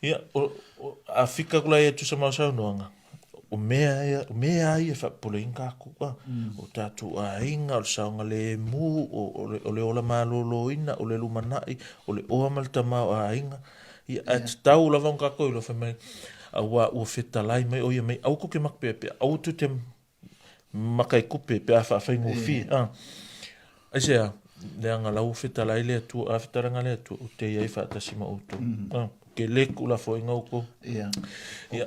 S2: Ia, o, o, a fika kula ia tusa ma saunoaga, o mea ia, o mea ia e faapopoleina tatou, a, mm. o tatou aiga, o le saogalemu, o, o, le, o le ola malōlōina, o le lumanai, o le oa ma le tamaoaiga. Ia, ae tatau lava ona tatou iloa fai mai, auā ua fetalai mai o ia mai, aua tou te makapeapea, aua tou te maka i kupe pe a faafaigofie. A, aisea, leaga la ua fetalai le Atua, a fetalaiga le Atua, ou te i ai faatasi ma outou. A, ke le tuulafoaiga outou.
S1: Ia,
S2: Ia,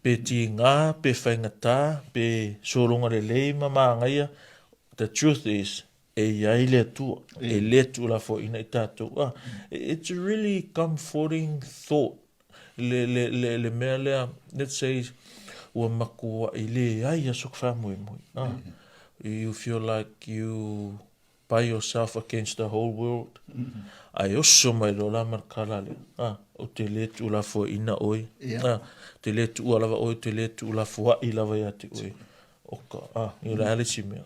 S2: pe tiga, pe faigata, pe sologa lelei ma magaia, the truth is, e i ai le Atua, e le tuulafoaiina i tatou. Ah, it's a really comforting thought, le, le, le, le mea lea, let's say, ua matua'i leai aso faamoemoe. Ah, you feel like you by yourself against the whole world. Ae oso mai loa la ma le kala lea. Ah, ou te le tuulafoaiina oe. Ah, ou te le tuua lava oe, ou te le tuulafoai lava ia te oe. Oka, ah, i o le a le isi mea.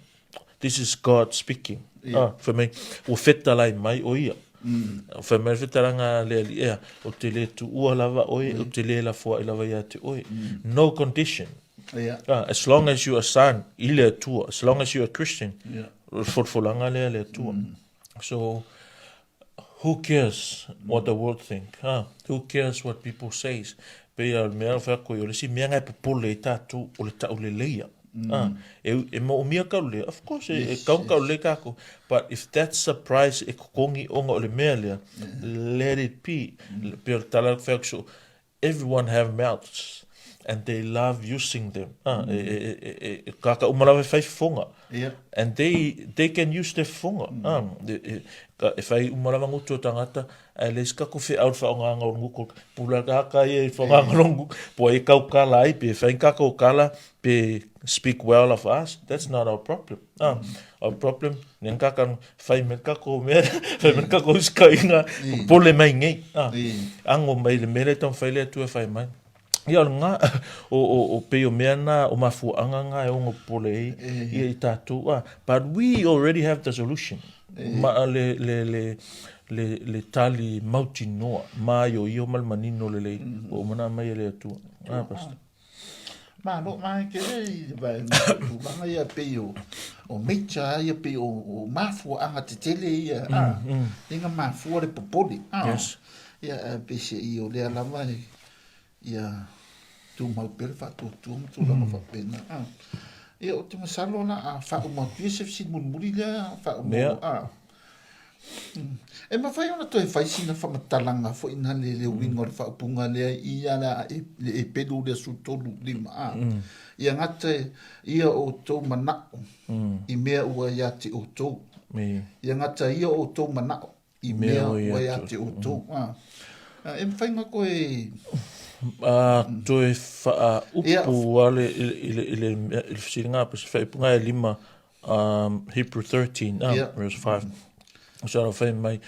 S2: This is God speaking. Yeah. Ah, fai mai, ua fetalai mai o ia. Mm. Fai mai le fetalaiga a le Alii, ea, ou te le tuua lava oe, mm. ou te le lafoai lava ia te oe. Mm. No condition.
S1: Yeah.
S2: Ah, as long as you are son i le Atua, as long as you are Christian,
S1: yeah.
S2: folafolaga lea le Atua. Mm. So, who cares what the world think, huh? Who cares what people says? Pei o le mea fai atu ai, o le isi mea na e popole ai tatou, o le tauleleia. Mm. Ah, e, e moomia tauleleia, of course, e, e kau taulelei tatou. But if that's the price e totogi ona o le mea lea, yeah. let it be. Mm. Pei o le tala fai atu so, everyone have mouths and they love using them. Ah, e, e, e, e, e, kāka uma lava e whai fofoga.
S1: Yeah.
S2: And they, they can use their fofoga. Mm. Ah, e, e, ka, e whai uma lava ngutu o tangata, ae le isi kako wheau le whaongaanga o le ngutu, pula kāka ia i whaongaanga lo ngutu, po ai kau kala ai, pe whai kako kala, pe speak well of us, that's not our problem. Ah, mm. Our problem, ne kaka whai me kako mea, whai me kako uskainga, pole mai nei. Ah, ango mai le mele tau whai le atua whai mai. Ia o ngā, o, o, o pei o mea nā, o mafuaanga ngā e ongo pole ei, ia i tātou. Ah, but we already have the solution. Ma le, le, le, le, le tali mautinoa, māioio ma le manino lelei, o mana mai e le atua. Ah, pastor.
S1: Malo mai ke le i le vaega o tulaga ia pei o, o major ia pei o, o mafuaaga tetele ia, mm, a, mm. Inga mafua le popole, a.
S2: Yes.
S1: Ia, a pei se i o lea lava e, ia, tumau pea le faatuatua ma tulaga mm. faapena, a. Ia, o te masalo la, a faauma atu ia se fesili mulimuli lea, faauma,
S2: yeah.
S1: a. E mafai ona toe fai sina faamatalaga foi na le le uiga o le faaupuga lea i ia le le Epelu lea 13 5 a. Ia gata ia outou manao i mea ua ia te outou. Ia gata ia outou manao i mea ua ia te outou. A. E mafai ona toe
S2: A toe faaupu a le i le i le i le fesiliga pe se faaupuga e lima um, Hebrew 13, ah, yeah. verse 5. So ara whai mai,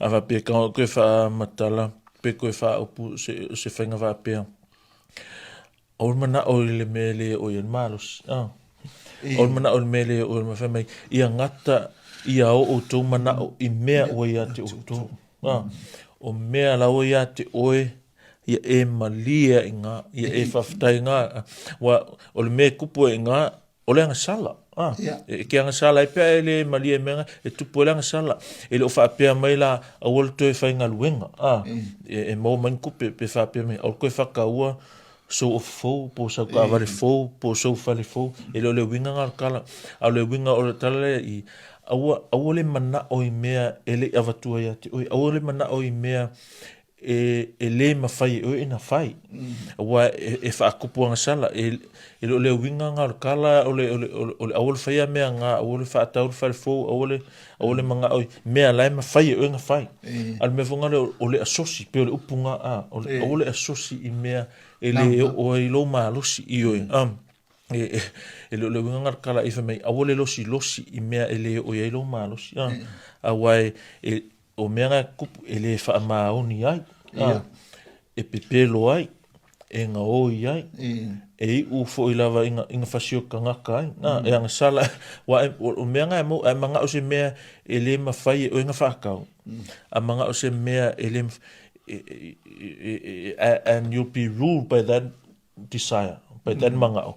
S2: a whapea ka koe wha matala, pe koe wha upu se, se whainga whapea. O mana o le mele o ia malos. Ah. O mana o le mele o le whai mai, ia ngata ia o o tō mana o i mea o ia te o tō. Ah. O mea la o ia te oe, ia e malia i ngā, ia e whawhitai ngā. Wa, o le mea kupu e ngā, O le agasala, a.
S1: Yeah.
S2: E, ke agasala ai pea e le malie mea e tupu ai le agasala. E le o faapea mai la aua le toe faigaluega, a.
S1: Mm.
S2: E, e maua mai ni kupe pe faapea mai aua le toe whakaua sou ofi fou, po o sau kaavale fou, po o sou fale fou. E le o le uiga nga o le tala. A o le uiga o le tala lea i aua, aua le manao i mea e le i avatua ia te oe. Aua le manao i mea e, e lē mawhai e oe ina whai. Mm. Aua e, e whaakupu agasala, e, e le o le uiga ngā o le kala, o le, o le, o le, o le aua le whaia mea ngā, aua le whaatau le whare fou, aua le, aua le manga oi, mea lae mawhai e oe ngā whai.
S1: E.
S2: A le mea whanga le, o le asosi, pe o le upu ngā a, o le,
S1: E.
S2: aua le asosi i mea e le
S1: Nā.
S2: o ai lou malosi i oe. Mm. E, e, e le o le uiga ngā le kala i whai mai, aua le losi losi i mea e le o ai lou malosi.
S1: E.
S2: Aua e, e, o mea nga e tutupu e le faamaoni ai, e pepelo ai, e gaoi ai, e iu foi lava i ga fasio tagata ai, e agasala, aua o mea nga e maua, a e manao se mea e le mafai e oe ona faatau, a manao se mea e le and you'll be ruled by that desire, by that manao.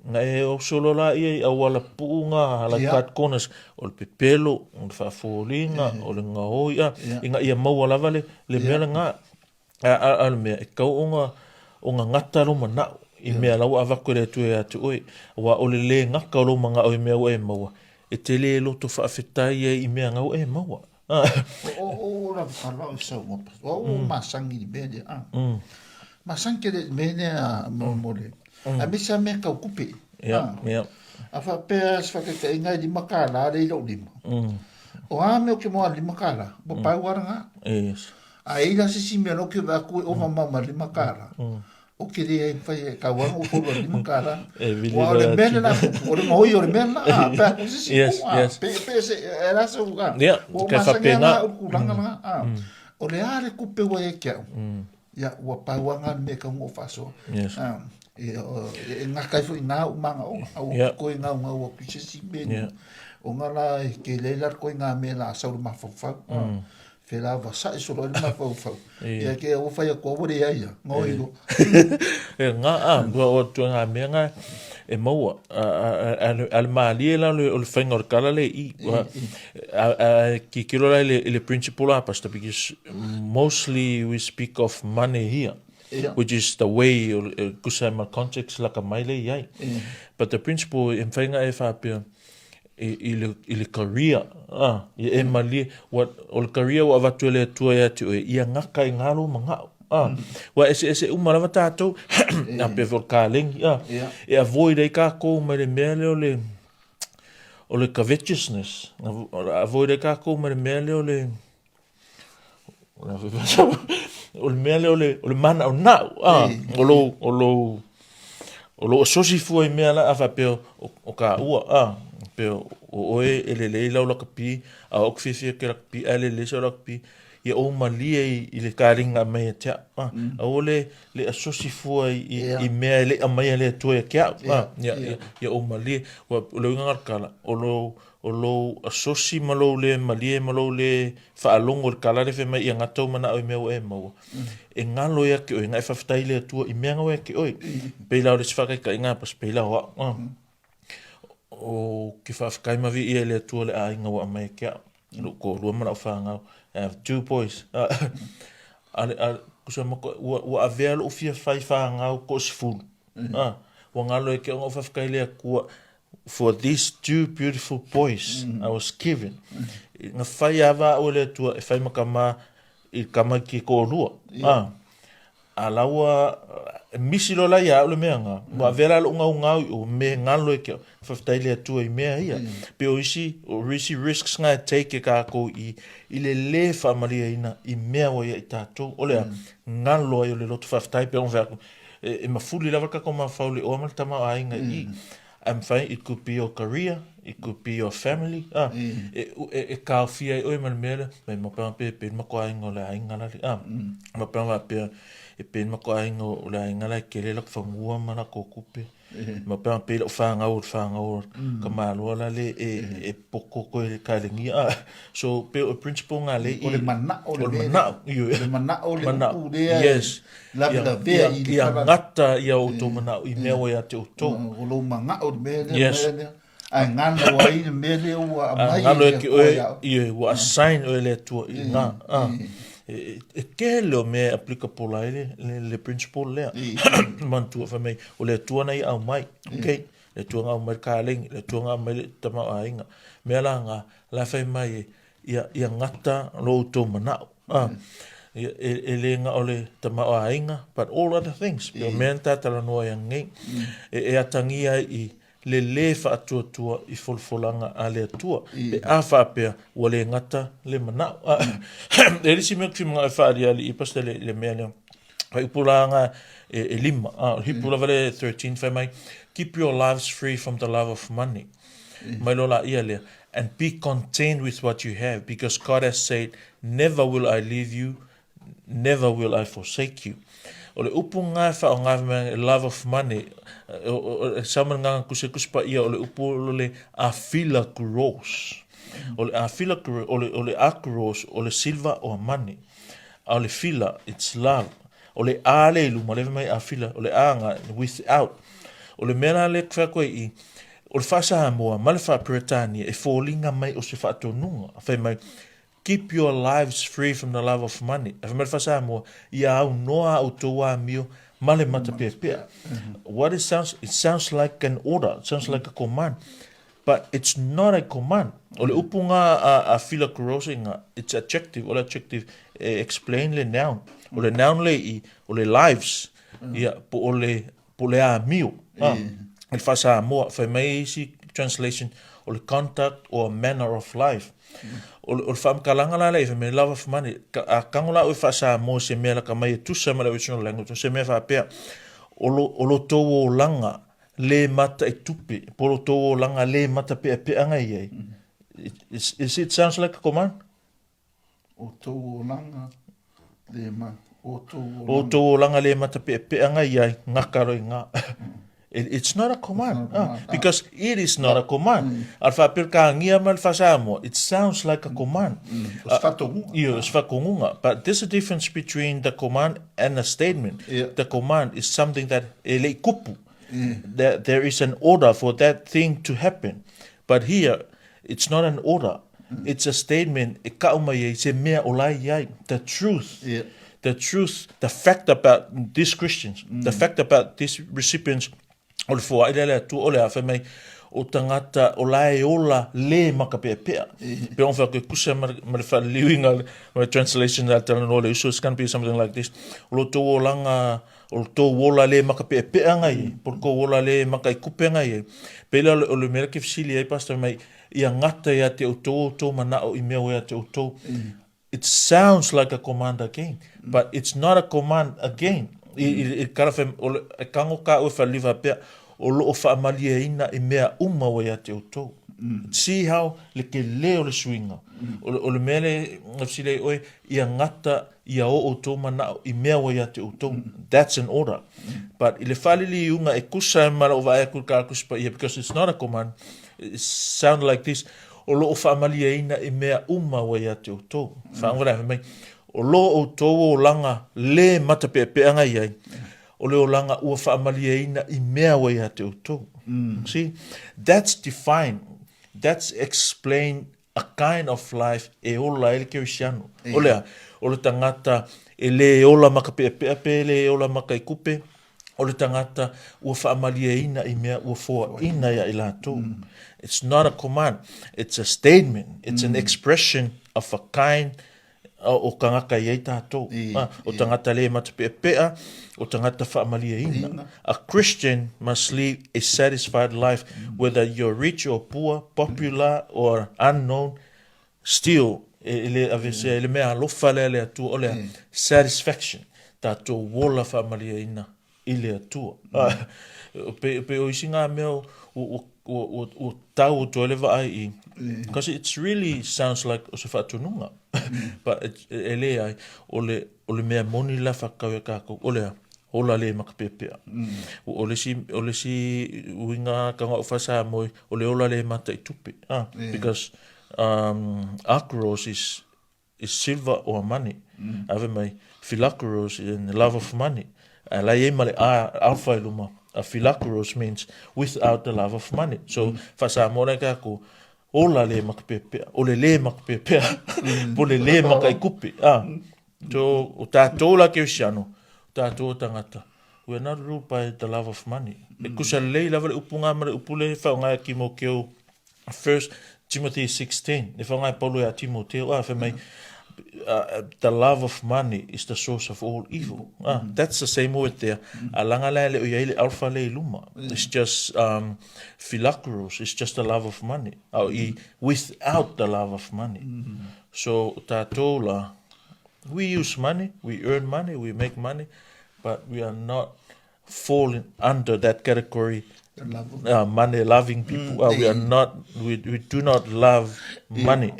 S2: Na e oso loa laia i auala puu nga, like cut corners, o le pepelo, o le faafoliga, o le gaoi, ina ia maua lava le mea lena. A o le mea, e tatau ona ona gata lou manao i mea la ua avatu e le Atua ia te oe, aua o le lē gata o lou manao i mea ua e maua, e te lē loto faafetai ai i mea na ua e maua.
S1: O lava kala o sau mo pa. O o masangi i mea lea. Masangi tele i mea lea mo mo le. A me sa mea tau kupe. A faapea se faataitaiga e $5 lea i lou lima. O a mea ou te maua i le $5, ua pau lava lena.
S2: Yes.
S1: A e i la se isi mea la ou te vaai atu e ova ma ma $5, ou te leai mafai e tau lava ona ou folu i le $5. Aua o le mea lena a tupu, o le gaoi o le mea lena, a, pe a ku se isi itu, a, pe, pe se, e la se u, a, ua ou masani lava au i le tulaga lena, a. O le a le tupe ua ia te au, ia, ua pau lava lena o le mea e tatau ona ou faasoa. E, e gata ai foi i ina ou manaoga, aua ou te toe naunau atu i se isi mea, ona la e tele ai la le ituaiga mea o le a sau i le mafaufau. Felavasai solo ai le mafaufau. Ia ke ua fai atu ua leai ia, ngoi lo.
S2: E ngā a, ua o atu ngā mea ngā e maua. A le mālie la o le whainga o le kala le i. A kikilo la i le principle a pastor because mostly we speak of money here. Which is the way o le kusa ma context laka mai le i ai. But the principle e whainga e whapea, i le, i le career, a, ia e malie, ua, o le career ua avatu e le Atua ia te oe, ia gata i ngā lou mangao. A, ua eseese uma lava tātou, a pea foi o le kalegi, a, e avoid ai kākou mai le mea lea o le, o le covetousness, avoid ai kākou mai le mea lea o le, O le mea lea o le, o le manaonao, a, o lou, o lou, o lou asosi fua i mea la a faapea o, o kāua, a, pea o oe e lelei lau lakapi, a o au ke fiafia ke lakapi, ae lelei sau lakapi, ia ou malie i, i le kaliga aumai ia te au, a, aua le, le asosi fua i, i, i mea e le i aumaia e le Atua ia te au, a, ia, ia, ia ou malie, ua, o le uiga lena o le tala, o lou, O lou asosi ma lou le malie ma lou le faalogo i le kala lea fai mai ia gata ou manao i mea ua e maua, e galo ia te oe, na e faafetai i le Atua i mea na ua ia te oe. Pei la o le isi faataitaiga pas pei la o au, o ke faafetai ma viia i le Atua le aiga ua aumai e ke au, lou toalua ma lau fanau. I have two boys. A le, a, kusa ma ko, ua, ua avea lou fia fai fanau toasefulu. Ua galo e ke au na ou faafetai i le Atua For these two beautiful boys I was given. Na fai ava au e le Atua e fai ma kama i kama ki toalua. Ah. A la ua misi loa la ia au le mea nga. Ua avea la lou gaugau i o me galo e ke au. Faafetai i le Atua i mea ia. Pe o isi, o isi risks nga e take e kākou i, i le lē faamalieina i mea ua ia i tātou. O le a, galo ai o le loto faafetai pe ona fai atu, e mafuli lava le tatou mafaufau i le oa ma le tamaoaiga i i. Ae mafai, it could be your career, it could be your family, a, e taofia ai oe ma le mea lea, mai mapea pe pe le matou aiga o le aiga lale, a, mapea faapea e pe le matou aiga o le aiga la e tele latou fanua ma latou tupe. Ma pe pei lau fanau o le fanau o ka maloa la le e e poko koe ka lengia. Ah, so pe o principle nga le
S1: i o le manao
S2: le manao
S1: o le manao le upu
S2: lea. Yes.
S1: Lavelavea
S2: i le
S1: ia
S2: gata ia outou manao i mea ua ia te outou.
S1: O lou manao le mea lea. Yes. Ae galo ai le mea lea ua
S2: aumai e le Atua ia oe. Ioe, ua assign oe e le Atua i ina. E tele o mea e applicable ai le principle lea. Manatua fai mai, o le Atua na ia aumai, okay? Le Atua na aumai le kalegi, le Atua na aumai le tamaoaiga. Mea la na, la fai mai ia, ia gata lo outou manao. E le na o le tamaoaiga, but all other things. Pei o mea na ta talanoa ai ananei. E atagia ai i le lē faatuatua i folafolaga a le Atua, pe a faapea ua le gata le manao. E le isi mea ou te fia manao e faaliali i pastor le, le mea lea. Faaiupu la nga e, e lima, a, o le hipu lava le 13 fai mai, keep your lives free from the love of money. Mai loa laia lea. And be content with what you have, because God has said, Never will I leave you, never will I forsake you. O le upu ngā e whaonga mai love of money, e sa mai ngā kuse kusi pa ia o le upu o le afila gross. O le afila o le, o le akros, o le silver o money. A o le fila, it's love. O le a le i luma, le mai afila, o le a ngā, without. O le mea la le kwhea koe i, o le whaasahamoa, ma le whaaperetania, e fōlinga mai o se whaatonuga. Whai mai, Keep your lives free from the love of money. E whai mai le whaasahamoa, ia au noa au tō amio, ma le matapeapea. What it sounds, it sounds like an order, it sounds like a command. But it's not a command. O le upu ngā a, a Phila Kurose ngā, it's adjective, o le adjective e explain le noun. O le noun le i, o le lives, ia, po o le, po le amio. Ah, e le whasamoa, whai mai isi translation, o le conduct or manner of life. O, o le whaamkalanga la le, me love of money, ka, a kango la ue whasamoa se mea la ka mai e tusa ma le original language, o se mea whaapea, o lo, o lo tō o langa, lē mata i tupe, po lo tou olaga lē mata peapeaga i ai. It, it, it sounds like a command.
S1: O tou olaga lē mata, o tou
S2: olaga. O tou olaga lē mata peapeaga i ai, ngaka roi ngā. It, it's not a command. Not a command. Ah, because it is not a command. Mm. A le faapea ka ngia ma le whasamoa, it sounds like a command.
S1: Mm. O se whakakongunga.
S2: Iyo, o se whakakongunga. But there's a difference between the command and a statement. Yeah. The command is something that e lei kupu. That there is an order for that thing to happen. But here, it's not an order. It's a statement e kau mai ai se mea o lai ai. The truth. Yeah. The truth, the fact about these Christians, mm. the fact about these recipients o le foa ile le atu o le afe mai o tangata o la e ola le makapeapea. Pe on wha kusa ma le whaliliuinga ma translation a talanoa le uso, it's gonna be something like this. O lo tō olanga O lo tou ola le makapeapeaga ia, po o le kou ola le makaikupeaga ia. Pei la o le mea la ke fesili ai Pastor mai, ia gata ia te outou outou manao i mea o ia te outou. It sounds like a command again, but it's not a command again. I, i, i kala whai, o le, e kango ka ue whaliva pea, o loo whaamalieina i mea uma o ia te outou. See how le ke le o le suiga. O le, o le mea le, na fesili ai oe, ia gata ia o outou manao i mea ua ia te outou. That's an order. But i le faaliliuga e kusa ai ma lou vaai atu i le Kalakusi Paia, because it's not a command, it sound like this, o loo faamalieina i mea uma ua ia te outou. Faagole fai mai, o lo outou olaga le matapeapeaga i ai, o le olaga ua faamalieina i mea ua ia te outou. See? That's defined, that's explained a kind of life e ola ai le kerisiano. O le a? O le tagata e lē ola ma ka peapea pe lē ola ma ka ikupe, o le tagata ua faamalieina i mea ua foaina ia i latou. It's not a command, it's a statement, it's an expression of a kind o tagata i ai tātou. O tagata lē matapeapea, o tagata faamalieina. A Christian must live a satisfied life, whether you're rich or poor, popular or unknown, still, e le avesea, e le mea alofa lea le Atua, o le satisfaction, tātou ola faamalieina i le Atua. Pe, pe o isi ngā mea ua tau o toe le vaai i, because it's really sounds like o se whaatunuga, but it, e le ai, o le, o le mea moni la whakau e kākou, o le ola le makapeapea. O le si, o le si uinga ka ngā uwhasa moi, o le ola le mata i tupe. Ah, because um, akros is is silver or money. Ave mai, philakouros in the love of money. A la iai ma le a alpha i luma. A philakouros means without the love of money. So, wha-Samoa nei ka ko, ola le makapeapea, o le le makapeapea, po le le makaikupe. Ah. So, o tātou la kerisiano, o tātou o tangata, we are not ruled by the love of money. E kusa lelei lava le upu ngā ma le upu le whaongaia ki mō keo First Timothy 16, e whangai Paulo ia Timoteo, ah, whai mai, the love of money is the source of all evil. Ah, that's the same word there. A langa lea le o iai le alpha le i luma. It's just um, philakros, it's just the love of money. Au i, without the love of money. So, tātou la, we use money, we earn money, we make money, but we are not falling under that category. Money loving people. We are not, we do not love money.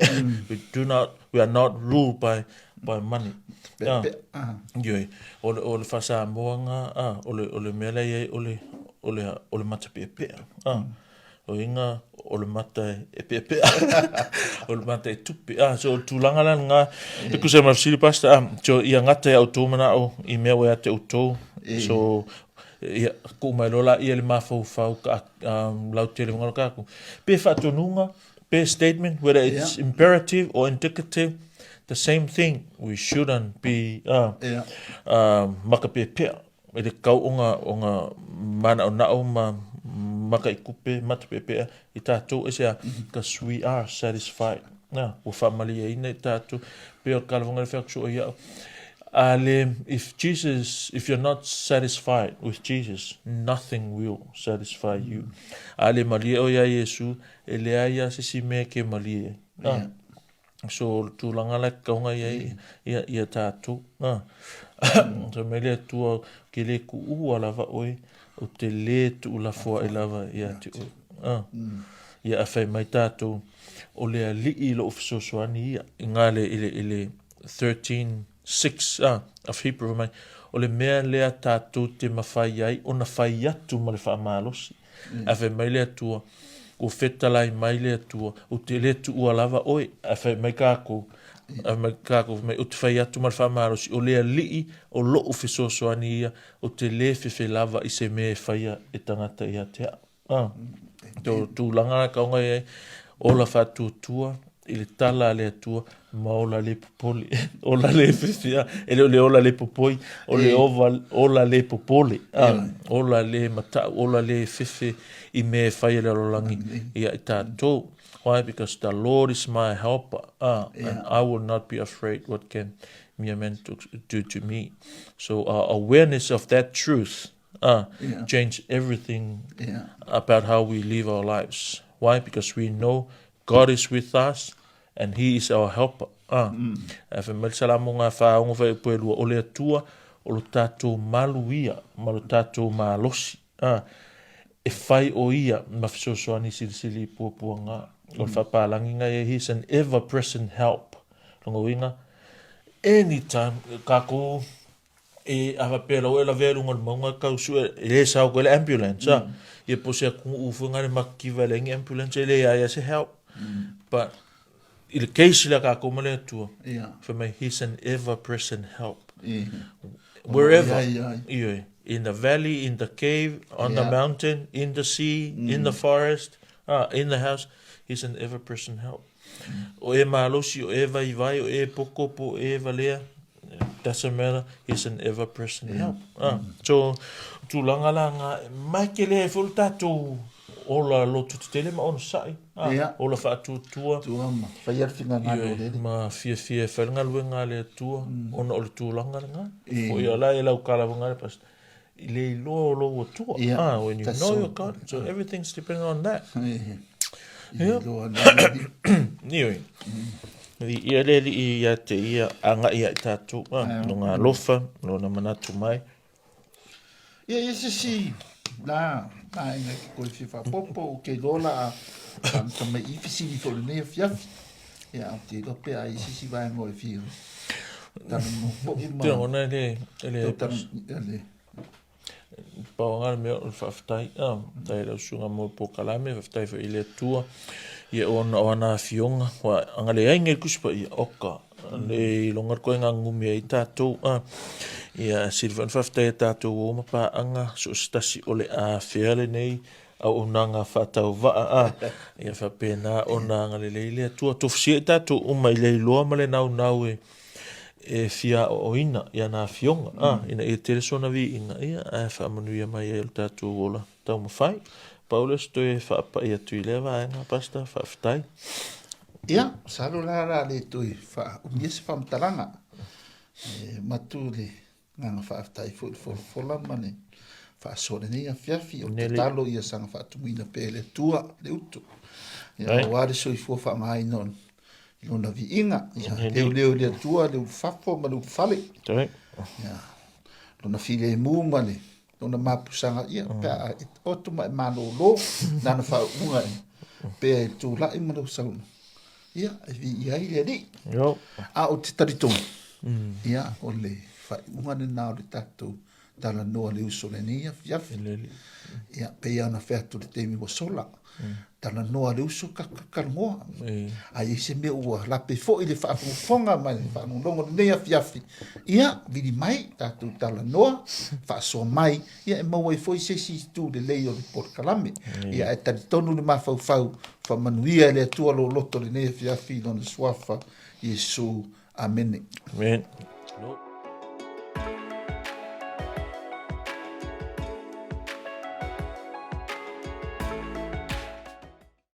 S2: We do not, we are not ruled by money. Ioe, o le faa-Samoa nga, o le mea la e i ai o le mata peapea. O iga o le mata e peapea, o le mata e tupe. So o le tulaga la lena, e tusa ma le fesili Pastor, so ia gata ia outou manao i mea ua ia te outou. So ia tuu mai loa laia le mafaufau ka lautele luga o le Pe faatonuga, pe statement, whether it's imperative or indicative, the same thing, we shouldn't be maka peapea i le kau o nga manaonao ma maka i kupe, mata peapea i tatou aisea, because we are satisfied. Ua faamalieina i tatou, pei o le kalafoga le fai atu soo ia au, a le, if Jesus, if you're not satisfied with Jesus, nothing will satisfy you. A le malie oe ia Iesu, e leai lava se isi mea e ke malie ai. So o le tulaga la e tatau ona i ai ia tatou. Fai mai le Atua, ou te le tuua lava oe, ou te le tuulafoai lava ia te oe. Ia a fai mai tatou, o le Alii lou fesoasoani ia, i nga le, i le, i le 13:6 of Hebrew fai mai, o le mea lea tatou te mafai ai ona fai atu ma le faamalosi. Ae fai mai le Atua, ua fetalai mai le Atua, ou te le tuua lava oe. Ae fai mai kākou, fai mai kākou, fai mai, ou te fai atu ma le faamalosi, o le Alii o lou fesoasoani ia, ou te le fefe lava i se mea e faia e tagata ia te au. To tulaga la kaunga i ai, ola faatuatua i le tala a le Atua ma ola le popole. Ola le fefea, e le o le ola le popoi, o le ova, ola le popole. Ola le matau, ola le fefe i mea e fai e le lalolagi ia i tatou. Why? Because the Lord is my helper, and I will not be afraid what can mere men do to me. So our awareness of that truth change everything about how we live our lives. Why? Because we know God is with us and He is our helper. Ae fai mai le Salamo ga faaugo fai upu e lua, o le Atua o lo tatou malu ia ma lo tatou malosi. E fai o ia ma fesoasoani silisili i puapuaga. O le faapalagi ga ia, He is an ever present help. Lona uiga, anytime kakou E a faapea la ua e lavea i luga o le mauga tau sue, e le sao koe le ambulance a. Ia po o se atunuu foi lena le makikiva e leai ni ambulance e leai lava se help. But i le case lea a tatou ma le Atua, fai mai he's an ever present help. Wherever, ioe, in the valley, in the cave, on the mountain, in the sea, in the forest, in the house, he's an ever present help. O e malosi, o e vaivai, o e poko, po o e valea, doesn't matter, he's an ever present help. So, tulaga la nga, mai ke le foi le tatou ola loto tetele ma onosai, ola faatuatua.
S1: Tua ma fai le finagalo o le Alii.
S2: Ma fiafia e fai le galuega a le Atua, ona o le tulaga lena. Foi o la e lau kalafoga le pastor, i le iloa o lou Atua. When you know your God, so everything's depending on that. Ioe. Viia le Alii ia te ia agai ia i tatou, lona alofa, lona manatu mai.
S1: Ia, ia se isi la vaega e te toe fia faaopoopo, ou te iloa o le a amata mai i fesili foi o lenei afiafi. Ia, ou te iloa pe a i ai se isi vaega o e fia talanoa foi ma...
S2: Te lagona e le... E le... Pau lava le mea o le faafetai, faafetai i lau susuga mo le polokalame, faafetai foi i le Atua ia ona o ana afioga, ua agalelei nei le Tusi Paia, oka, le iloga le ituaiga gagumi ai tatou, ia sili foi ona faafetai ia tatou o ma paaga so o se tasi o le afea lenei auaunaga faatauvaa, ia faapena ona agalelei le Atua. Tofusia i tatou uma i le iloa ma le naunau e e fia aoaoina i ana afioga, a, ina ia tele sona viiga, ia, ae faamanuia mai ai o le tatou ola taumafai. Pau lea o se toe faapai atu i lea vaega, Pastor, faafetai.
S1: Ia, masalo la o le a le toe faaumia se faamatalaga. E matu le agaga faafetai foi i le folafola ma le faasoa i lenei afiafi. O le tatalo ia saga faatumuina pea e le Atua le utu. Ia, aua le soifua faaaogaina o i lona viiga. Ia, leoleo i le Atua le ulufafo ma le ulufale. Ia, lona filemu ma le lona mapusaga, ia, pe a e oto ma e malōlō, nana faauuga e pea i le tulai ma lou saunoaga, ia, e viia ai le Alii. A ou te talitonu, ia, o le faaiuga lena o le tatou talanoa le uso lenei afiafi. Ia, pei lava ona fai atu i le taimi ua sola, talanoa le uso talanoa. A i ai se mea ua lape foi le faafogafoga ma le faalogologo i lenei afiafi, ia, vili mai, tatou talanoa, faasoa mai, ia e maua ai foi se isi itu lelei o le polokalame. Ia, ae talitonu le mafaufau, faamanuia e le Atua lou loto i lenei afiafi i Lona Suafa, Iesu. Amene.
S2: Amen.